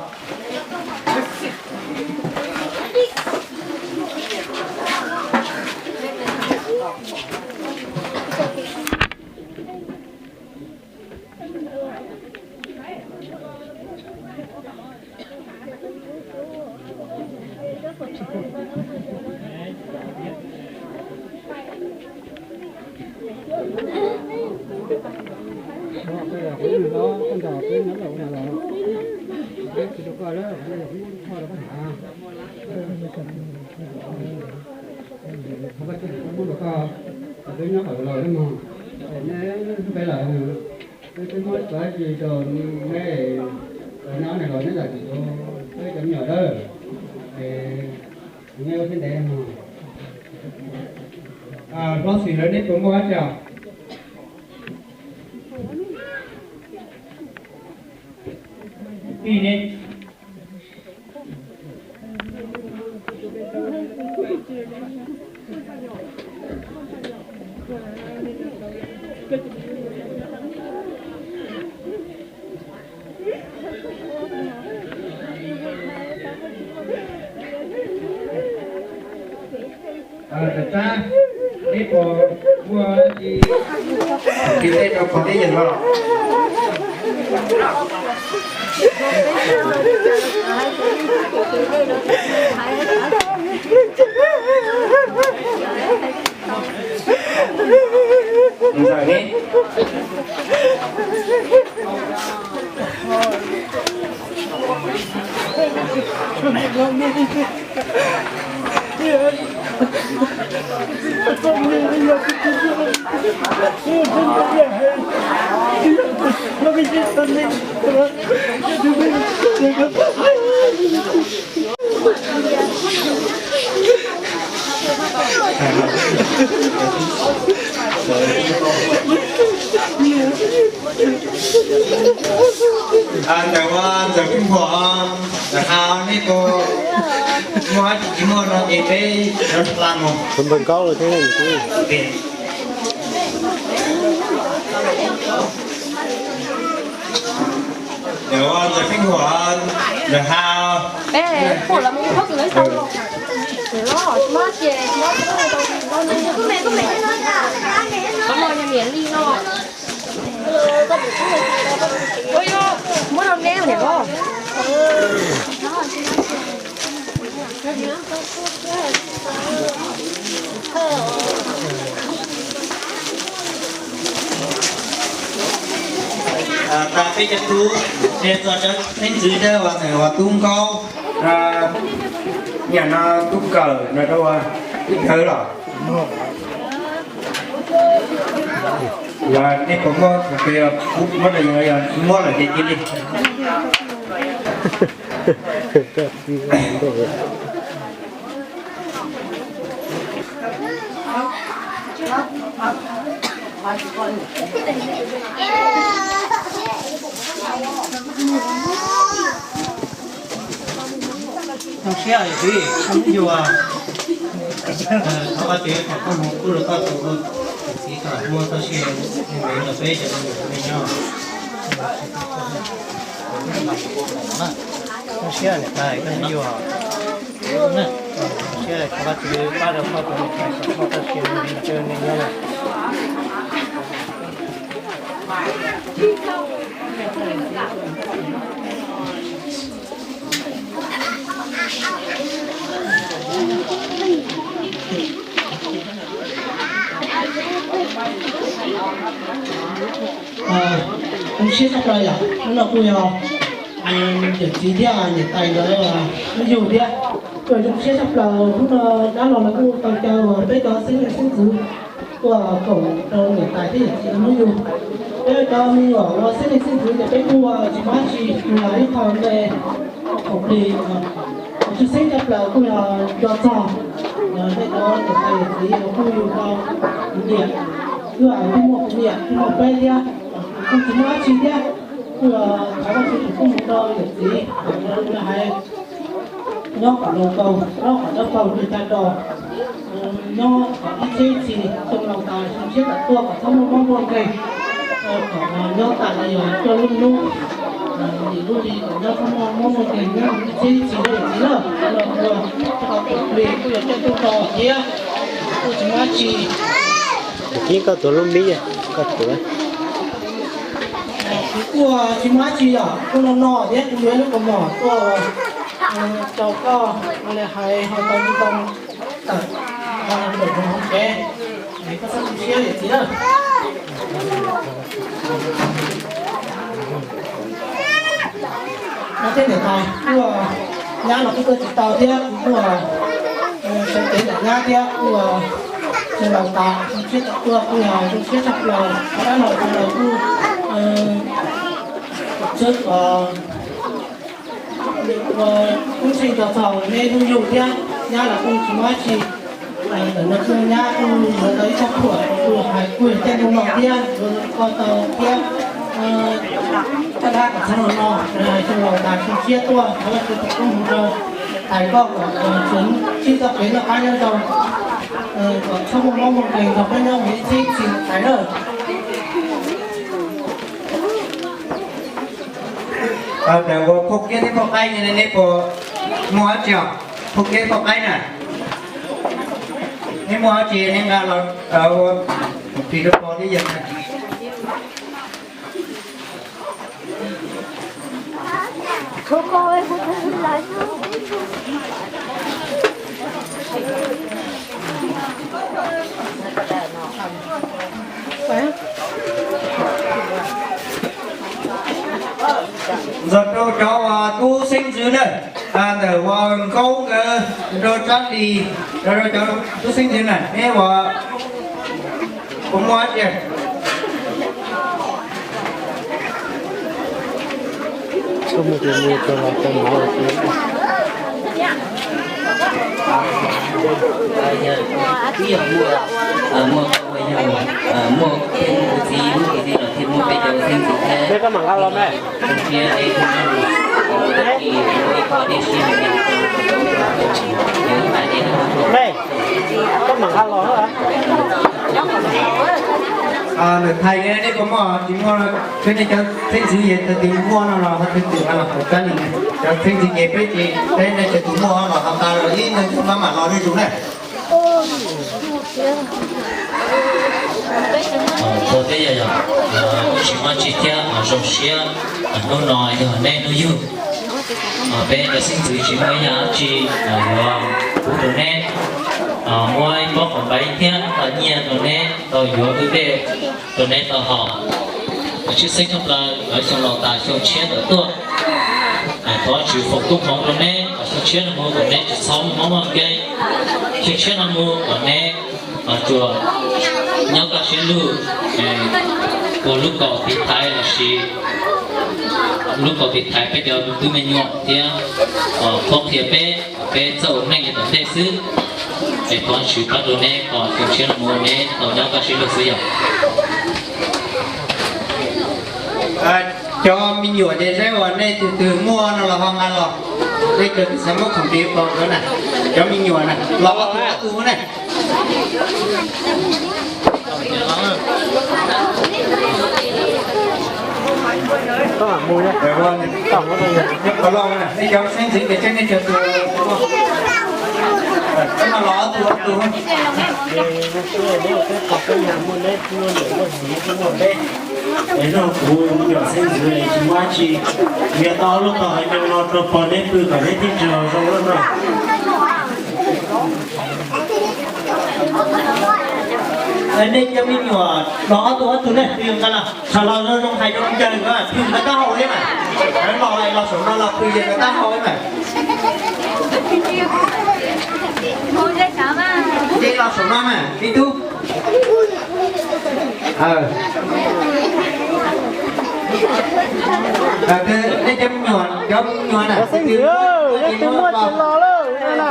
Peb nyob qhov los mog, neb peb lawm, peb twb muab txav tsis rau neb, cov nyab ne los neb zam txim rau peb cov me nyuam dawb, es neb ua siab ntev mog. Hlob Xwm lawv neb puas muaj dab tsi os? Li ne. Tam sab, peb puas muaj tsis, tiv tej rau qhov teb yog no. Ntawm ua ntxawm Pheej Huam, ntawm hau nej puas muaj dab tsi tsis muaj no ces peb yuav hla mus. Ntawm ua ntxawm Pheej Huam, ntawm hau. Muab rau neb niam vauv. Tas peb cov tub, ces txog cov xeeb ntxwv dawb uas ntawm uas tub Nkaub, nyam no tub Kawm no rau uas tub Kawm los. Los nej puas muab, muab rau yus, yog muab lawm ces cia li. Zoo siab yog txiv, koj hnub yug, thov Vajtswv kom koj mus kuj rau koj tus txiv kom muaj txoj sia ntev rau peb cov me nyuam me nyob. Zoo siab niam tais koj hnub yug, zoo siab thov Vajtswv pab rau koj tus niam tais kom muaj txoj sia ntev rau me nyob na. Zoo siab tshaj plaws yom, hnub no kuj yog yawm txiv thiab niam tais nkawd hnub yug thiab. Kuj zoo siab tshaj plaws hnub no dab laug lawv kuj tau caw peb cov xeeb leej xeeb ntxwv tuaj koom rau niam tais thiab yawm txiv hnub yug. Peb cov me nyuam uas xeeb leej xeeb ntxwv ces peb kuj tsis muaj dab tsi, nws yog ib qho me thaum plig uas tshwj xeeb tshaj plaws kuj yog nco txog peb cov niam tais yawm txiv uas kuj yug tau kuv niam, wb twb muaj kuv niam twb muaj peb thiab, kuj tsis muaj dab tsi thiab. Kuj thov Vajtswv kom koj mus rau yawm txiv hais nyob kom zoo tau, nyob kom dawb paug ntsej tag rau, nyob kom ib txhiab ib txhis xyoo laus tas zoo siab tawm tuaj kom txhob muaj mob muaj nkeeg, kom nyob tas li cuaj lub hnub, lim lub hli kom nyob txhob muaj mob muaj nkeeg nyob ib txhiab ib txhis rau yawm txiv lawm. Los ua tau plig kuj yog caij ntuj to thiab, kuj tsis muaj dab tsi. Koj tuav lub npib, koj tuav. Kuv kuj tsis muaj dab tsi yom, kuj no no thiab kuv yuav lub kaus mom tuaj rau koj, li hais ho tau ntoo tawm ntawm hauv tsev, koj txhob tu siab yawm txiv na. No thiab niam tais kuj, nyab los kuj tuaj tsis tau thiab, kuj sawv cev ntawm nyab thiab kuj, sawv laus tas zoo siab tawm tuaj kuj yog zoo siab tshaj plaws, dab laug sawv laus kuj txhawb kom ua koob tsheej nco txog neb hnub yug thiab, nyab los kuj tsis muaj dab tsi. Ntawm no kuj nyab kuj yuav tau ib txoj phuam kuj hais kuj yog caij ntuj no thiab yuav koj tau thiab. Txog no, xyoo laus tas xyoo tshiab tuaj, thov Vajtswv foom koob hmoov rau tais koj kom tseem tsib txoj kev noj qab nyob zoo, kom txhob muaj mob muaj nkeeg nrog peb nyob mus ib txhis tais na. Ntawm ua phauj Kiab thiab phauj Qaib ne, neb puas muaj dab tsi os? Phauj Kiab phauj Qaib na, neb muaj dab tsi neb nqa los ua khoom ris rau pog thiab yawg na. Ntxog rau cov uas tub xeeb ntxwv na, ntawm uas Nkaub nkawd, rau Tsab Lis, rau cov tub xeeb ntxwv na, neb uas puas muaj dab tsi? Koj muaj tus muaj tau los tau mov los tau. Twb yog muaj, muaj ua yog, muaj peb tus txiv, muaj tus txiv los thiaj muaj peb cov xeeb ntxwv thiab. Koj mam nqa los me. Thiab es muaj ib qho dej siab, me, koj mam nqa los. Ntawm thais nej puas muaj, tsis muaj, peb nej cov xeeb ntxwv yog tus twg muaj no los ho tus twg nqa los hauv tsab lis. Cov xeeb ntxwv ces peb ces peb nej cov tus muaj los ho nqa los ib leeg maj mam los nej tus na. Ua teb yog, yog tsis muaj tsi thiab zoo siab, hnub no yog nej hnub yug. Peb cov xeeb ntxwv tsis muaj ib yam dab tsi yuav pub rau neb, muab ib pob qos npaiv thiab ib qho nyiaj rau neb tau yuav kwj dej rau neb tau haus. Tshwj xeeb tshaj plaws lawv xyoo laus tas xyoo tshiab ntawd tuaj, thov Vajtswv foom koob hmoov rau neb, xyoo tshiab no mus kom neb tsis txhob muaj mob muaj nkeeg, xyoo tshiab no mus kom neb tsuas nyob kaj siab lug, ua lub kaus tiv thaiv los sis lub kaus tiv thaiv peb cov me tub me nyuam thiab, qhuab qhia peb, peb txawj ua neej yav tom ntej xwb. Es thov Vajtswv pab rau neb kom xyoo tshiab no mus neb tau nyob kaj siab lug xwb yog. Cov me nyuam ces saib uas nej tus twg muaj no los ho nqa los, nej cov twg xav muab khoom ris rau nkawd na, cov me nyuam na, los ob tug ob tug na. Nej cov xeeb ntxwv ces saib nej cov twg, no los ob tug ob tug. Es no kuv cov xeeb ntxwv tsis muaj dab tsi, kuv yuav tau ob lub tog hais no los rau pog neb pw kom neb thiaj tsis los zoo lawm no. Nej cov me nyuam los ob tug ob tug nej pw nqa los, tsam los zoo zoo hais rau ncaws nkawd pw nkawd taub hau thiab mas. Los los saum no los pw nkawd taub hau thiab mas. Ces los saum no mas ib tug. Nej cov me nyuam, cov me nyuam na, nej twb muaj tsis los lawm na.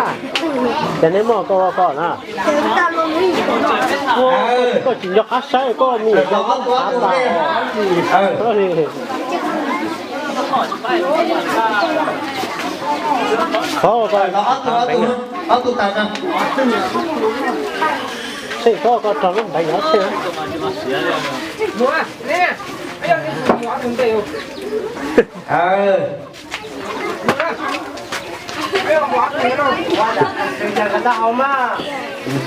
Ces neb muaj koj ua koj na. Koj tsis nco qab saib koj nim. Thov koj, thov koj rau lub npeev no tseg.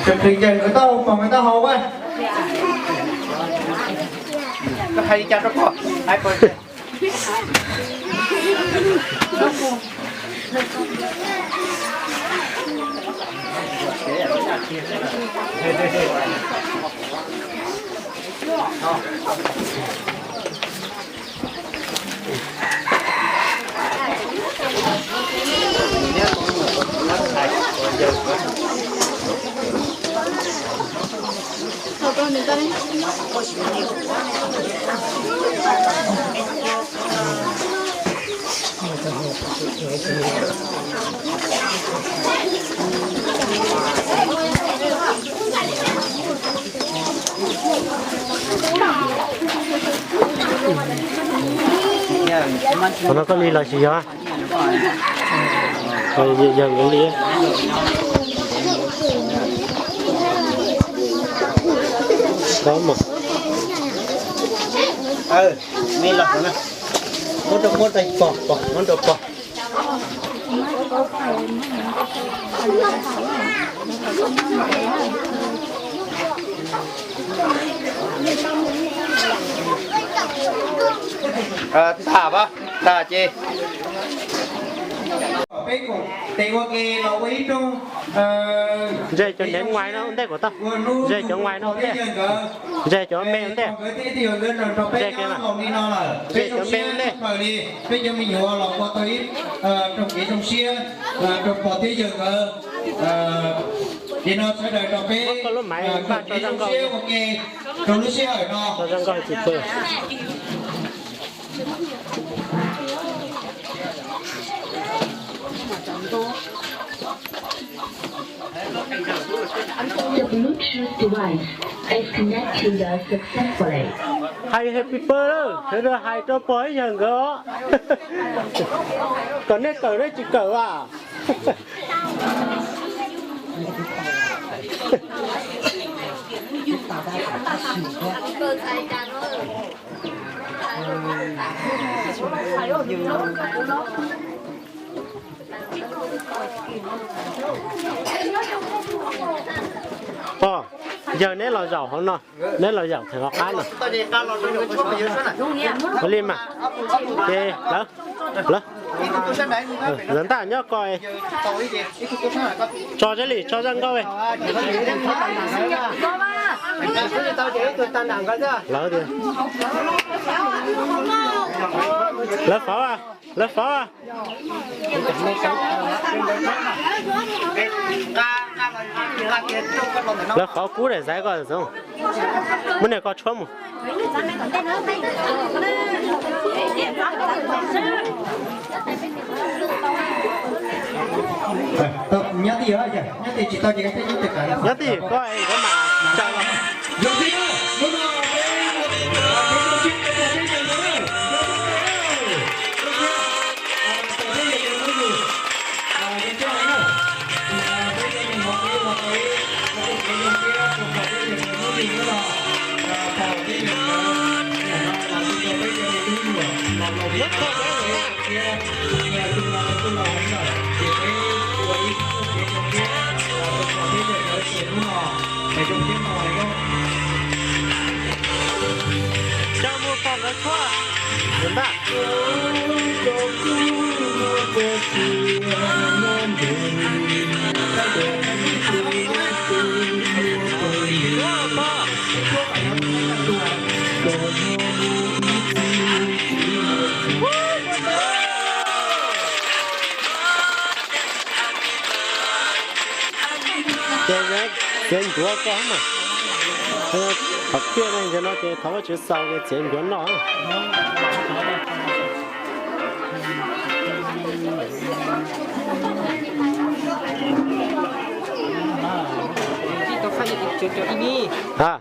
Tus plis ncaws nkawd taub hau, pog nkawd taub hau a. Koj hais li cas rau koj? Qhov no koj li los tsis yog? Yog nkawd li. Muab rau, muab rau pog, pog, muab rau pog. Tag, tag ces peb kuj tes ua ke los ua ib rooj. Ze cov neev nguais no ua ntej kuv tau. Ze cov nguais no ua ntej. Ze cov me ua ntej. Ze cov me ua ntej. Peb cov me nyuam los ua tau ib rooj kev zoo siab rau pog thiab yawg nkawd. Ces no sawv daws rau peb koj lub maiv npaj tso zoo siab ua ke rau lub sij hawm no. The Bluetooth device is connected successfully. Hais happy birthday lawm, sawv daws hais rau pog ib yawg nkawd os. Kom nej kawm nej tsis kawm as. Pog, yawg neb los zaum hauv no, neb los zaum theem hauv qab no. Ua li mas, ces lawv, lawv, lawv ntaj nyob ko. Tso teb li, tso zaj nkauj. Lawv tias, lawv fav, lawv fav. Lawv fav kub daim xaiv ko zoo. Muab niag ko tshuab mus. Nyob twj ywm, nyob twj ywm, koj es koj mam tsa los. Coj mus pog nkawd tshuab. Tus ntaj. Ces txiav ncuav koj mas. Qhov tiaj ne, ntawm no ces thov Vajtswv xaus ces txiav ncuav noj. Ha,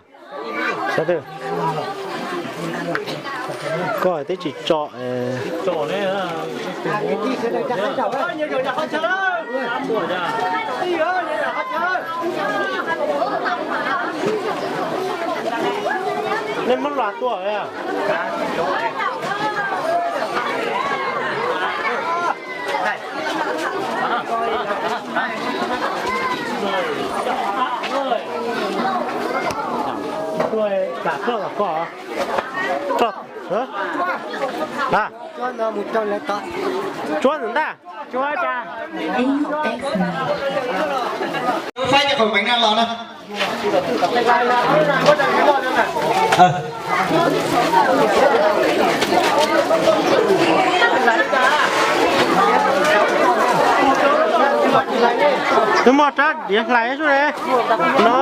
sab twg? Koj twb tsis tso. Nej muab los tua. Tsuab ntawm ntag. Faib cov qhaus meev no los na. Twb muaj rab diav hlais sub no.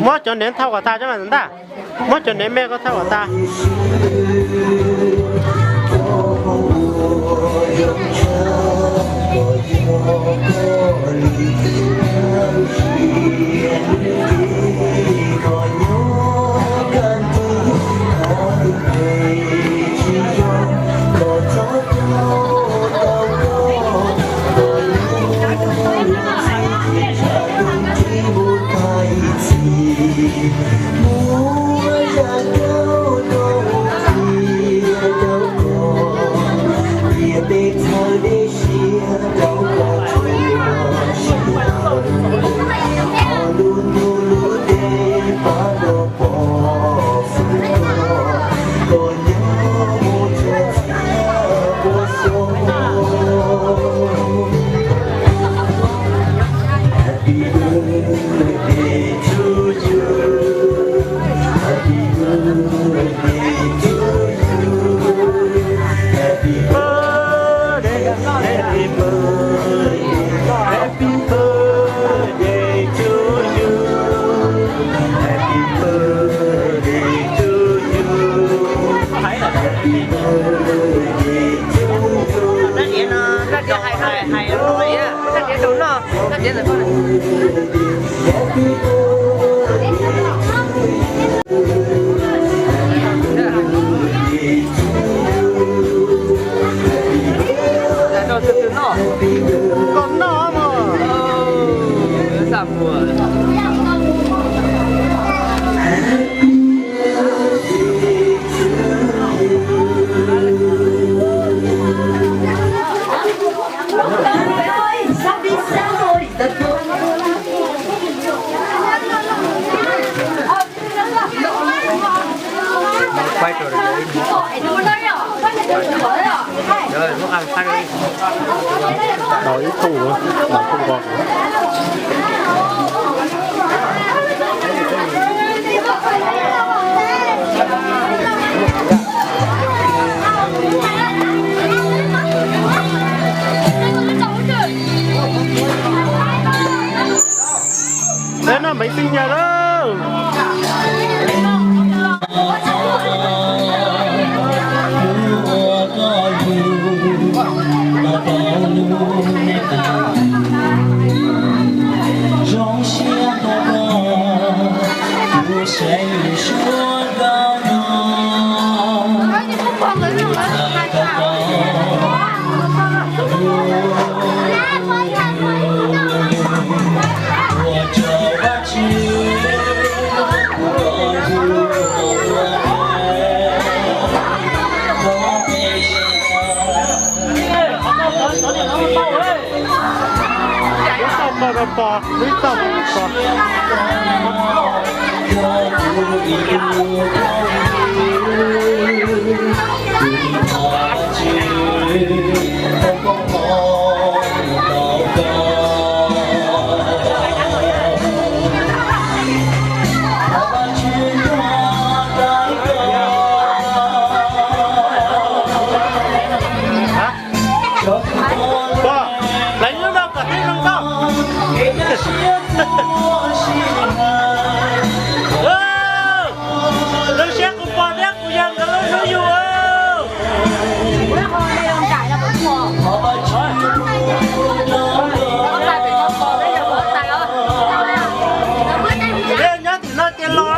Muab cov nev thauj kom tas cov mas ntag. Muab cov nev me ko thauj kom tas. Hais, hais no, sab diav rau noj, sab diav ntawm koj. Koj noj mog. Xam muag. Quay trở lại. Rồi, muab ăn phát đi. Đào ib thùng nữa, đào thùng còn. Teb noj npeev xwb nyag lawm. Pog, lawv nyob no kom tib zoo tau. Zoo siab kuv pog thiab kuv yawg nkawd hlub yus. Nyob tim no ces los.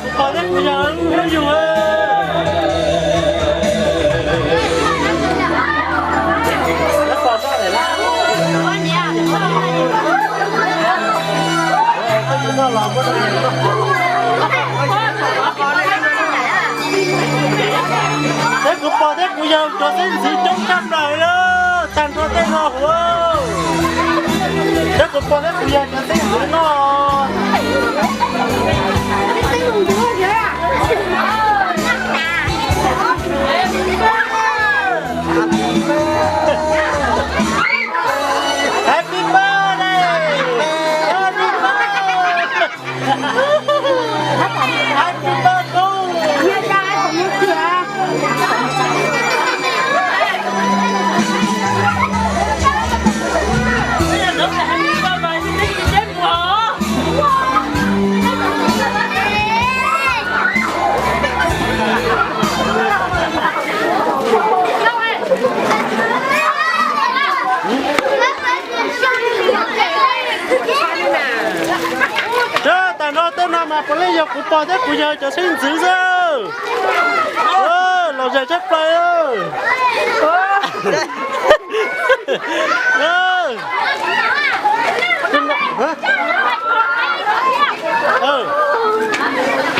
Kuv pog thiab kuv yawg hlub yus. Thiab kuv pog thiab kuv yawg cov xeeb ntxwv coob tshaj plaws li, tag nrho tej no huv. Thiab kuv pog thiab kuv yawg cov xeeb ntxwv no. Happy birthday! Happy birthday! Happy birthday! Tag nrho tej no mas puav leej yog kuv pog thiab kuv yawg cov xeeb ntxwv xwb. Los zais tshaj plaws.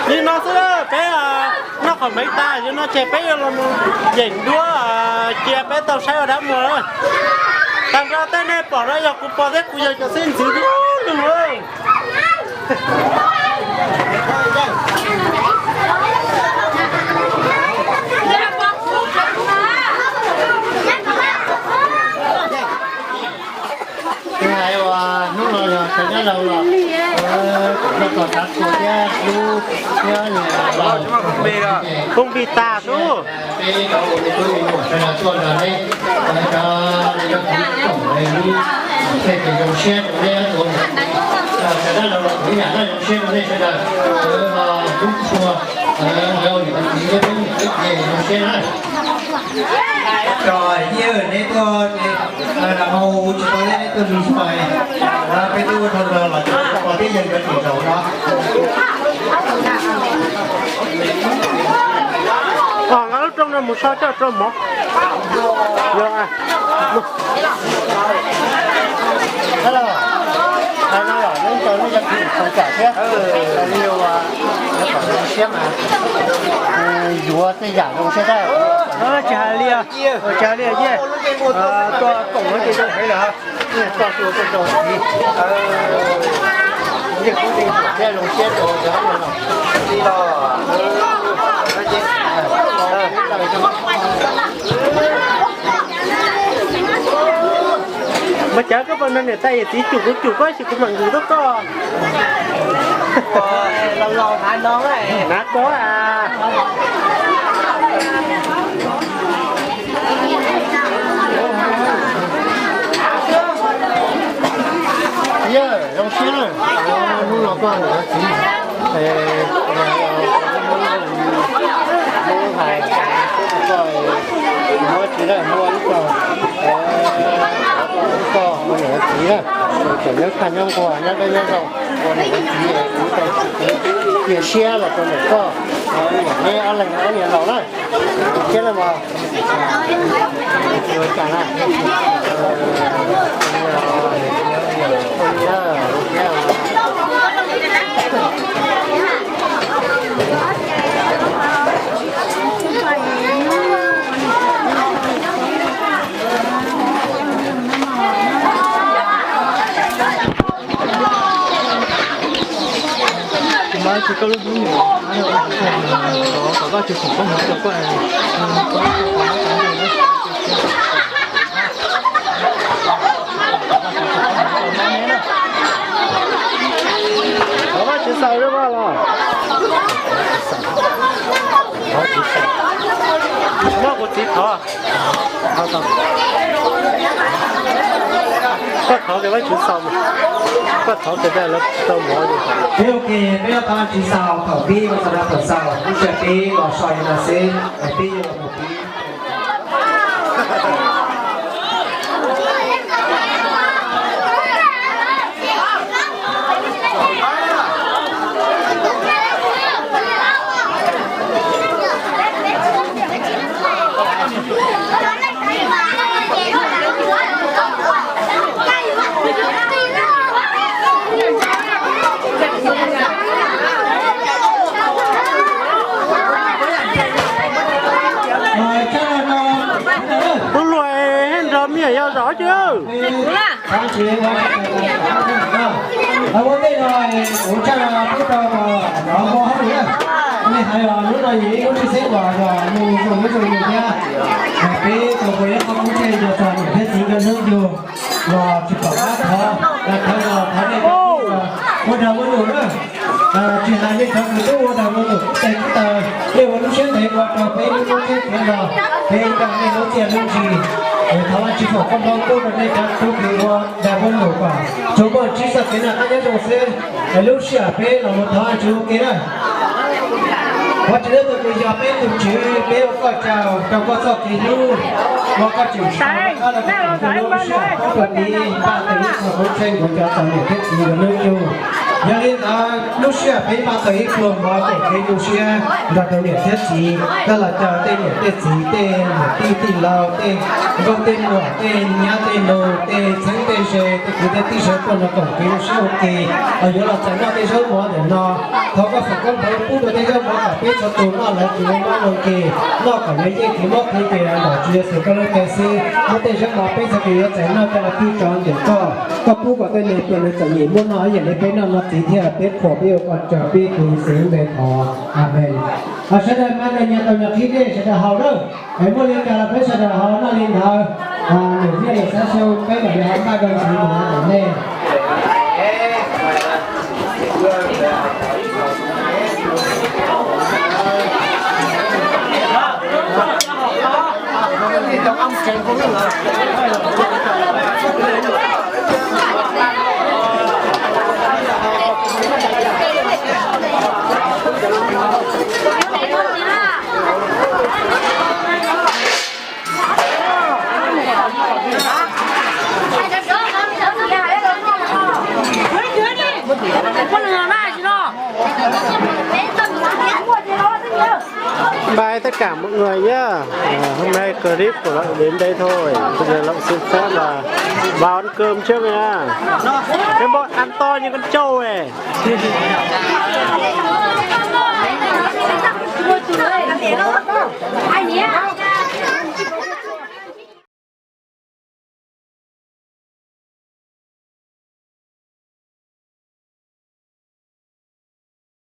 Li no xwb, peb noj qhov mev tas, yog no ces peb yuav los mus yeem duab cia peb tau saib ua dab muag. Tag nrho tej nej pom no yog kuv pog thiab kuv yawg cov xeeb ntxwv lug. Hais uas hnub no yog sawv dawb laus los, kom noj kom txav txhua thiab hlub thiab laus. Phooj ywg tas sub. Peb cov ua me tub me nyuam sawv daws tuaj nrog neb, cov nej cov kuv tsoom lub tsheb ces zoo siab rau neb tus Dab laug los kuv yam dab zoo siab rau nej sawv daws, kuv txhua, niam txiv thiab peb niam peb txiv zoo siab na. Tso, yij, neb tuaj, nram hauv tsis tau, neb tuaj mus xyuas, peb twb ua dhau los, los tib yog cov tim zaum no. Nqa lub rooj no mus so coj rau mov. Yog, hais no los neb nrog nej cov kwv tij txhua tsam thiab, nrog nej yuav kom zoo siab mas yuav tej yam zoo siab tag. Tsis hais li, tsis hais li, tuaj koom no ces zoo heev lawm. Txoj hlua txoj zoo, yeej kub yeej tuam thiab zoo siab rau cov no. Mas cas koj puas nrog niam tais yawm txiv cum kuv cum koj sis kuv mam nqis tuaj koj. Hnav koj a. Yawg, zoo siab na, hnub no koj niam txiv, muab hais, koj muab tsis na, muab ib co, koj ua niam txiv na, tseem nyob khaj nyob nquag nyob dawb nyob zoo, ua niam ua txiv, kuv tau cia siab los rau ntawm koj, niam neb ob leeg ob niam laus na, siab na mog. Mas tsis koj lub hnub nyoog, kom Vajtswv foom koob hmoov rau koj. Thov Vajtswv xaus rau koj los. Muab kuv txiv thov. Koj thov ces Vajtswv xaus, koj thov ces lawv tau mov. Peb ua ke, peb thov Vajtswv xaus thaum pib, ua txog rau thaum xaus, lub sij hawm peb los so li no xwb, peb yuav los mus pib. Tus luag nrog me nyuam yaus zov ces. Ua ntej no kuv tshaj pub rau nov npo hauj lwm na. Nej hais los lub no yog ib lub tshwj xeeb uas yog mus zoo mus zoo yus thiab. Peb tau ua ib qho kub ntxhov rau niam thiab txiv nkawd hnub yug los tsis pom qab thov, thov los thov nej ua dag ua lus na. Tsis hais nej cov kws tub ua dag ua lus, tub tes tub taw, nej ua lub siab ntev ua rau peb lub koob txhab khiav los, peb nrog nej lub txiaj lub ntsig. Thov Vajtswv foom koob hmoov pub rau nej cov tub kws ua dag ua lus kom tsuas muaj tsis txoj kev noj qab nyob zoo xwb. Lub sij hawm peb los mus thov Vajtswv ua ke na. Vajtswv, tus kws yog peb tus Tswv, peb ua koj tsaug rau koj txoj kev hlub uas koj tseem sau rov qab los rau peb lub sij hawm pub rau peb pab tau ib qho koob txhab rau cov txom nyem thiab txiv nkawd hnub yug. Yog li ntawd lub sij hawm peb pab tau ib pluag mov koom kev tu siab nrog rau niam thiab txiv, koj los caw tej niam tej txiv, tej niam tij tij laug, tej nkauj tej muam, tej nyab tej nus, tej txheeb tej ze, tej kwv tej tij sawv tuaj no koom kev tu siab ua ke, yuav los txais noj tej zaub mov ntawm no. Thov koj foom koob hmoov pub rau tej zaub mov kom peb txhua tus noj lawv tsis muaj mob muaj nkeeg, noj kom lawv yeej tsis mob kev nkeeg los ntawm Tswv Yexus koj lub npe xwb. Muab tej zaub mov peb txhua tus yuav txais noj coj los pub rau ntawm koj, koj pub kom tej neeg pluag neeg txom nyem muaj noj ib yam li peb noj no txiv thiab. Peb qhuas peb ua koj tsaug peb tus Yexus lub npe thov, Amees. Sawv daws mas nyias tau nyias qhib dej sawv daws haus na. Es muaj li cas los peb sawv daws haus noj li ntawd. Niam txiaj niam xav xyoo peb mam li ho npaj rau ntxiv mus ntawm nej. Bye tất cả mọi người nhá. À, hôm nay clip của Lợn đến đây thôi. Bây giờ Lợn xin phép là vào ăn cơm trước nha. Cái bọn ăn to như con trâu này.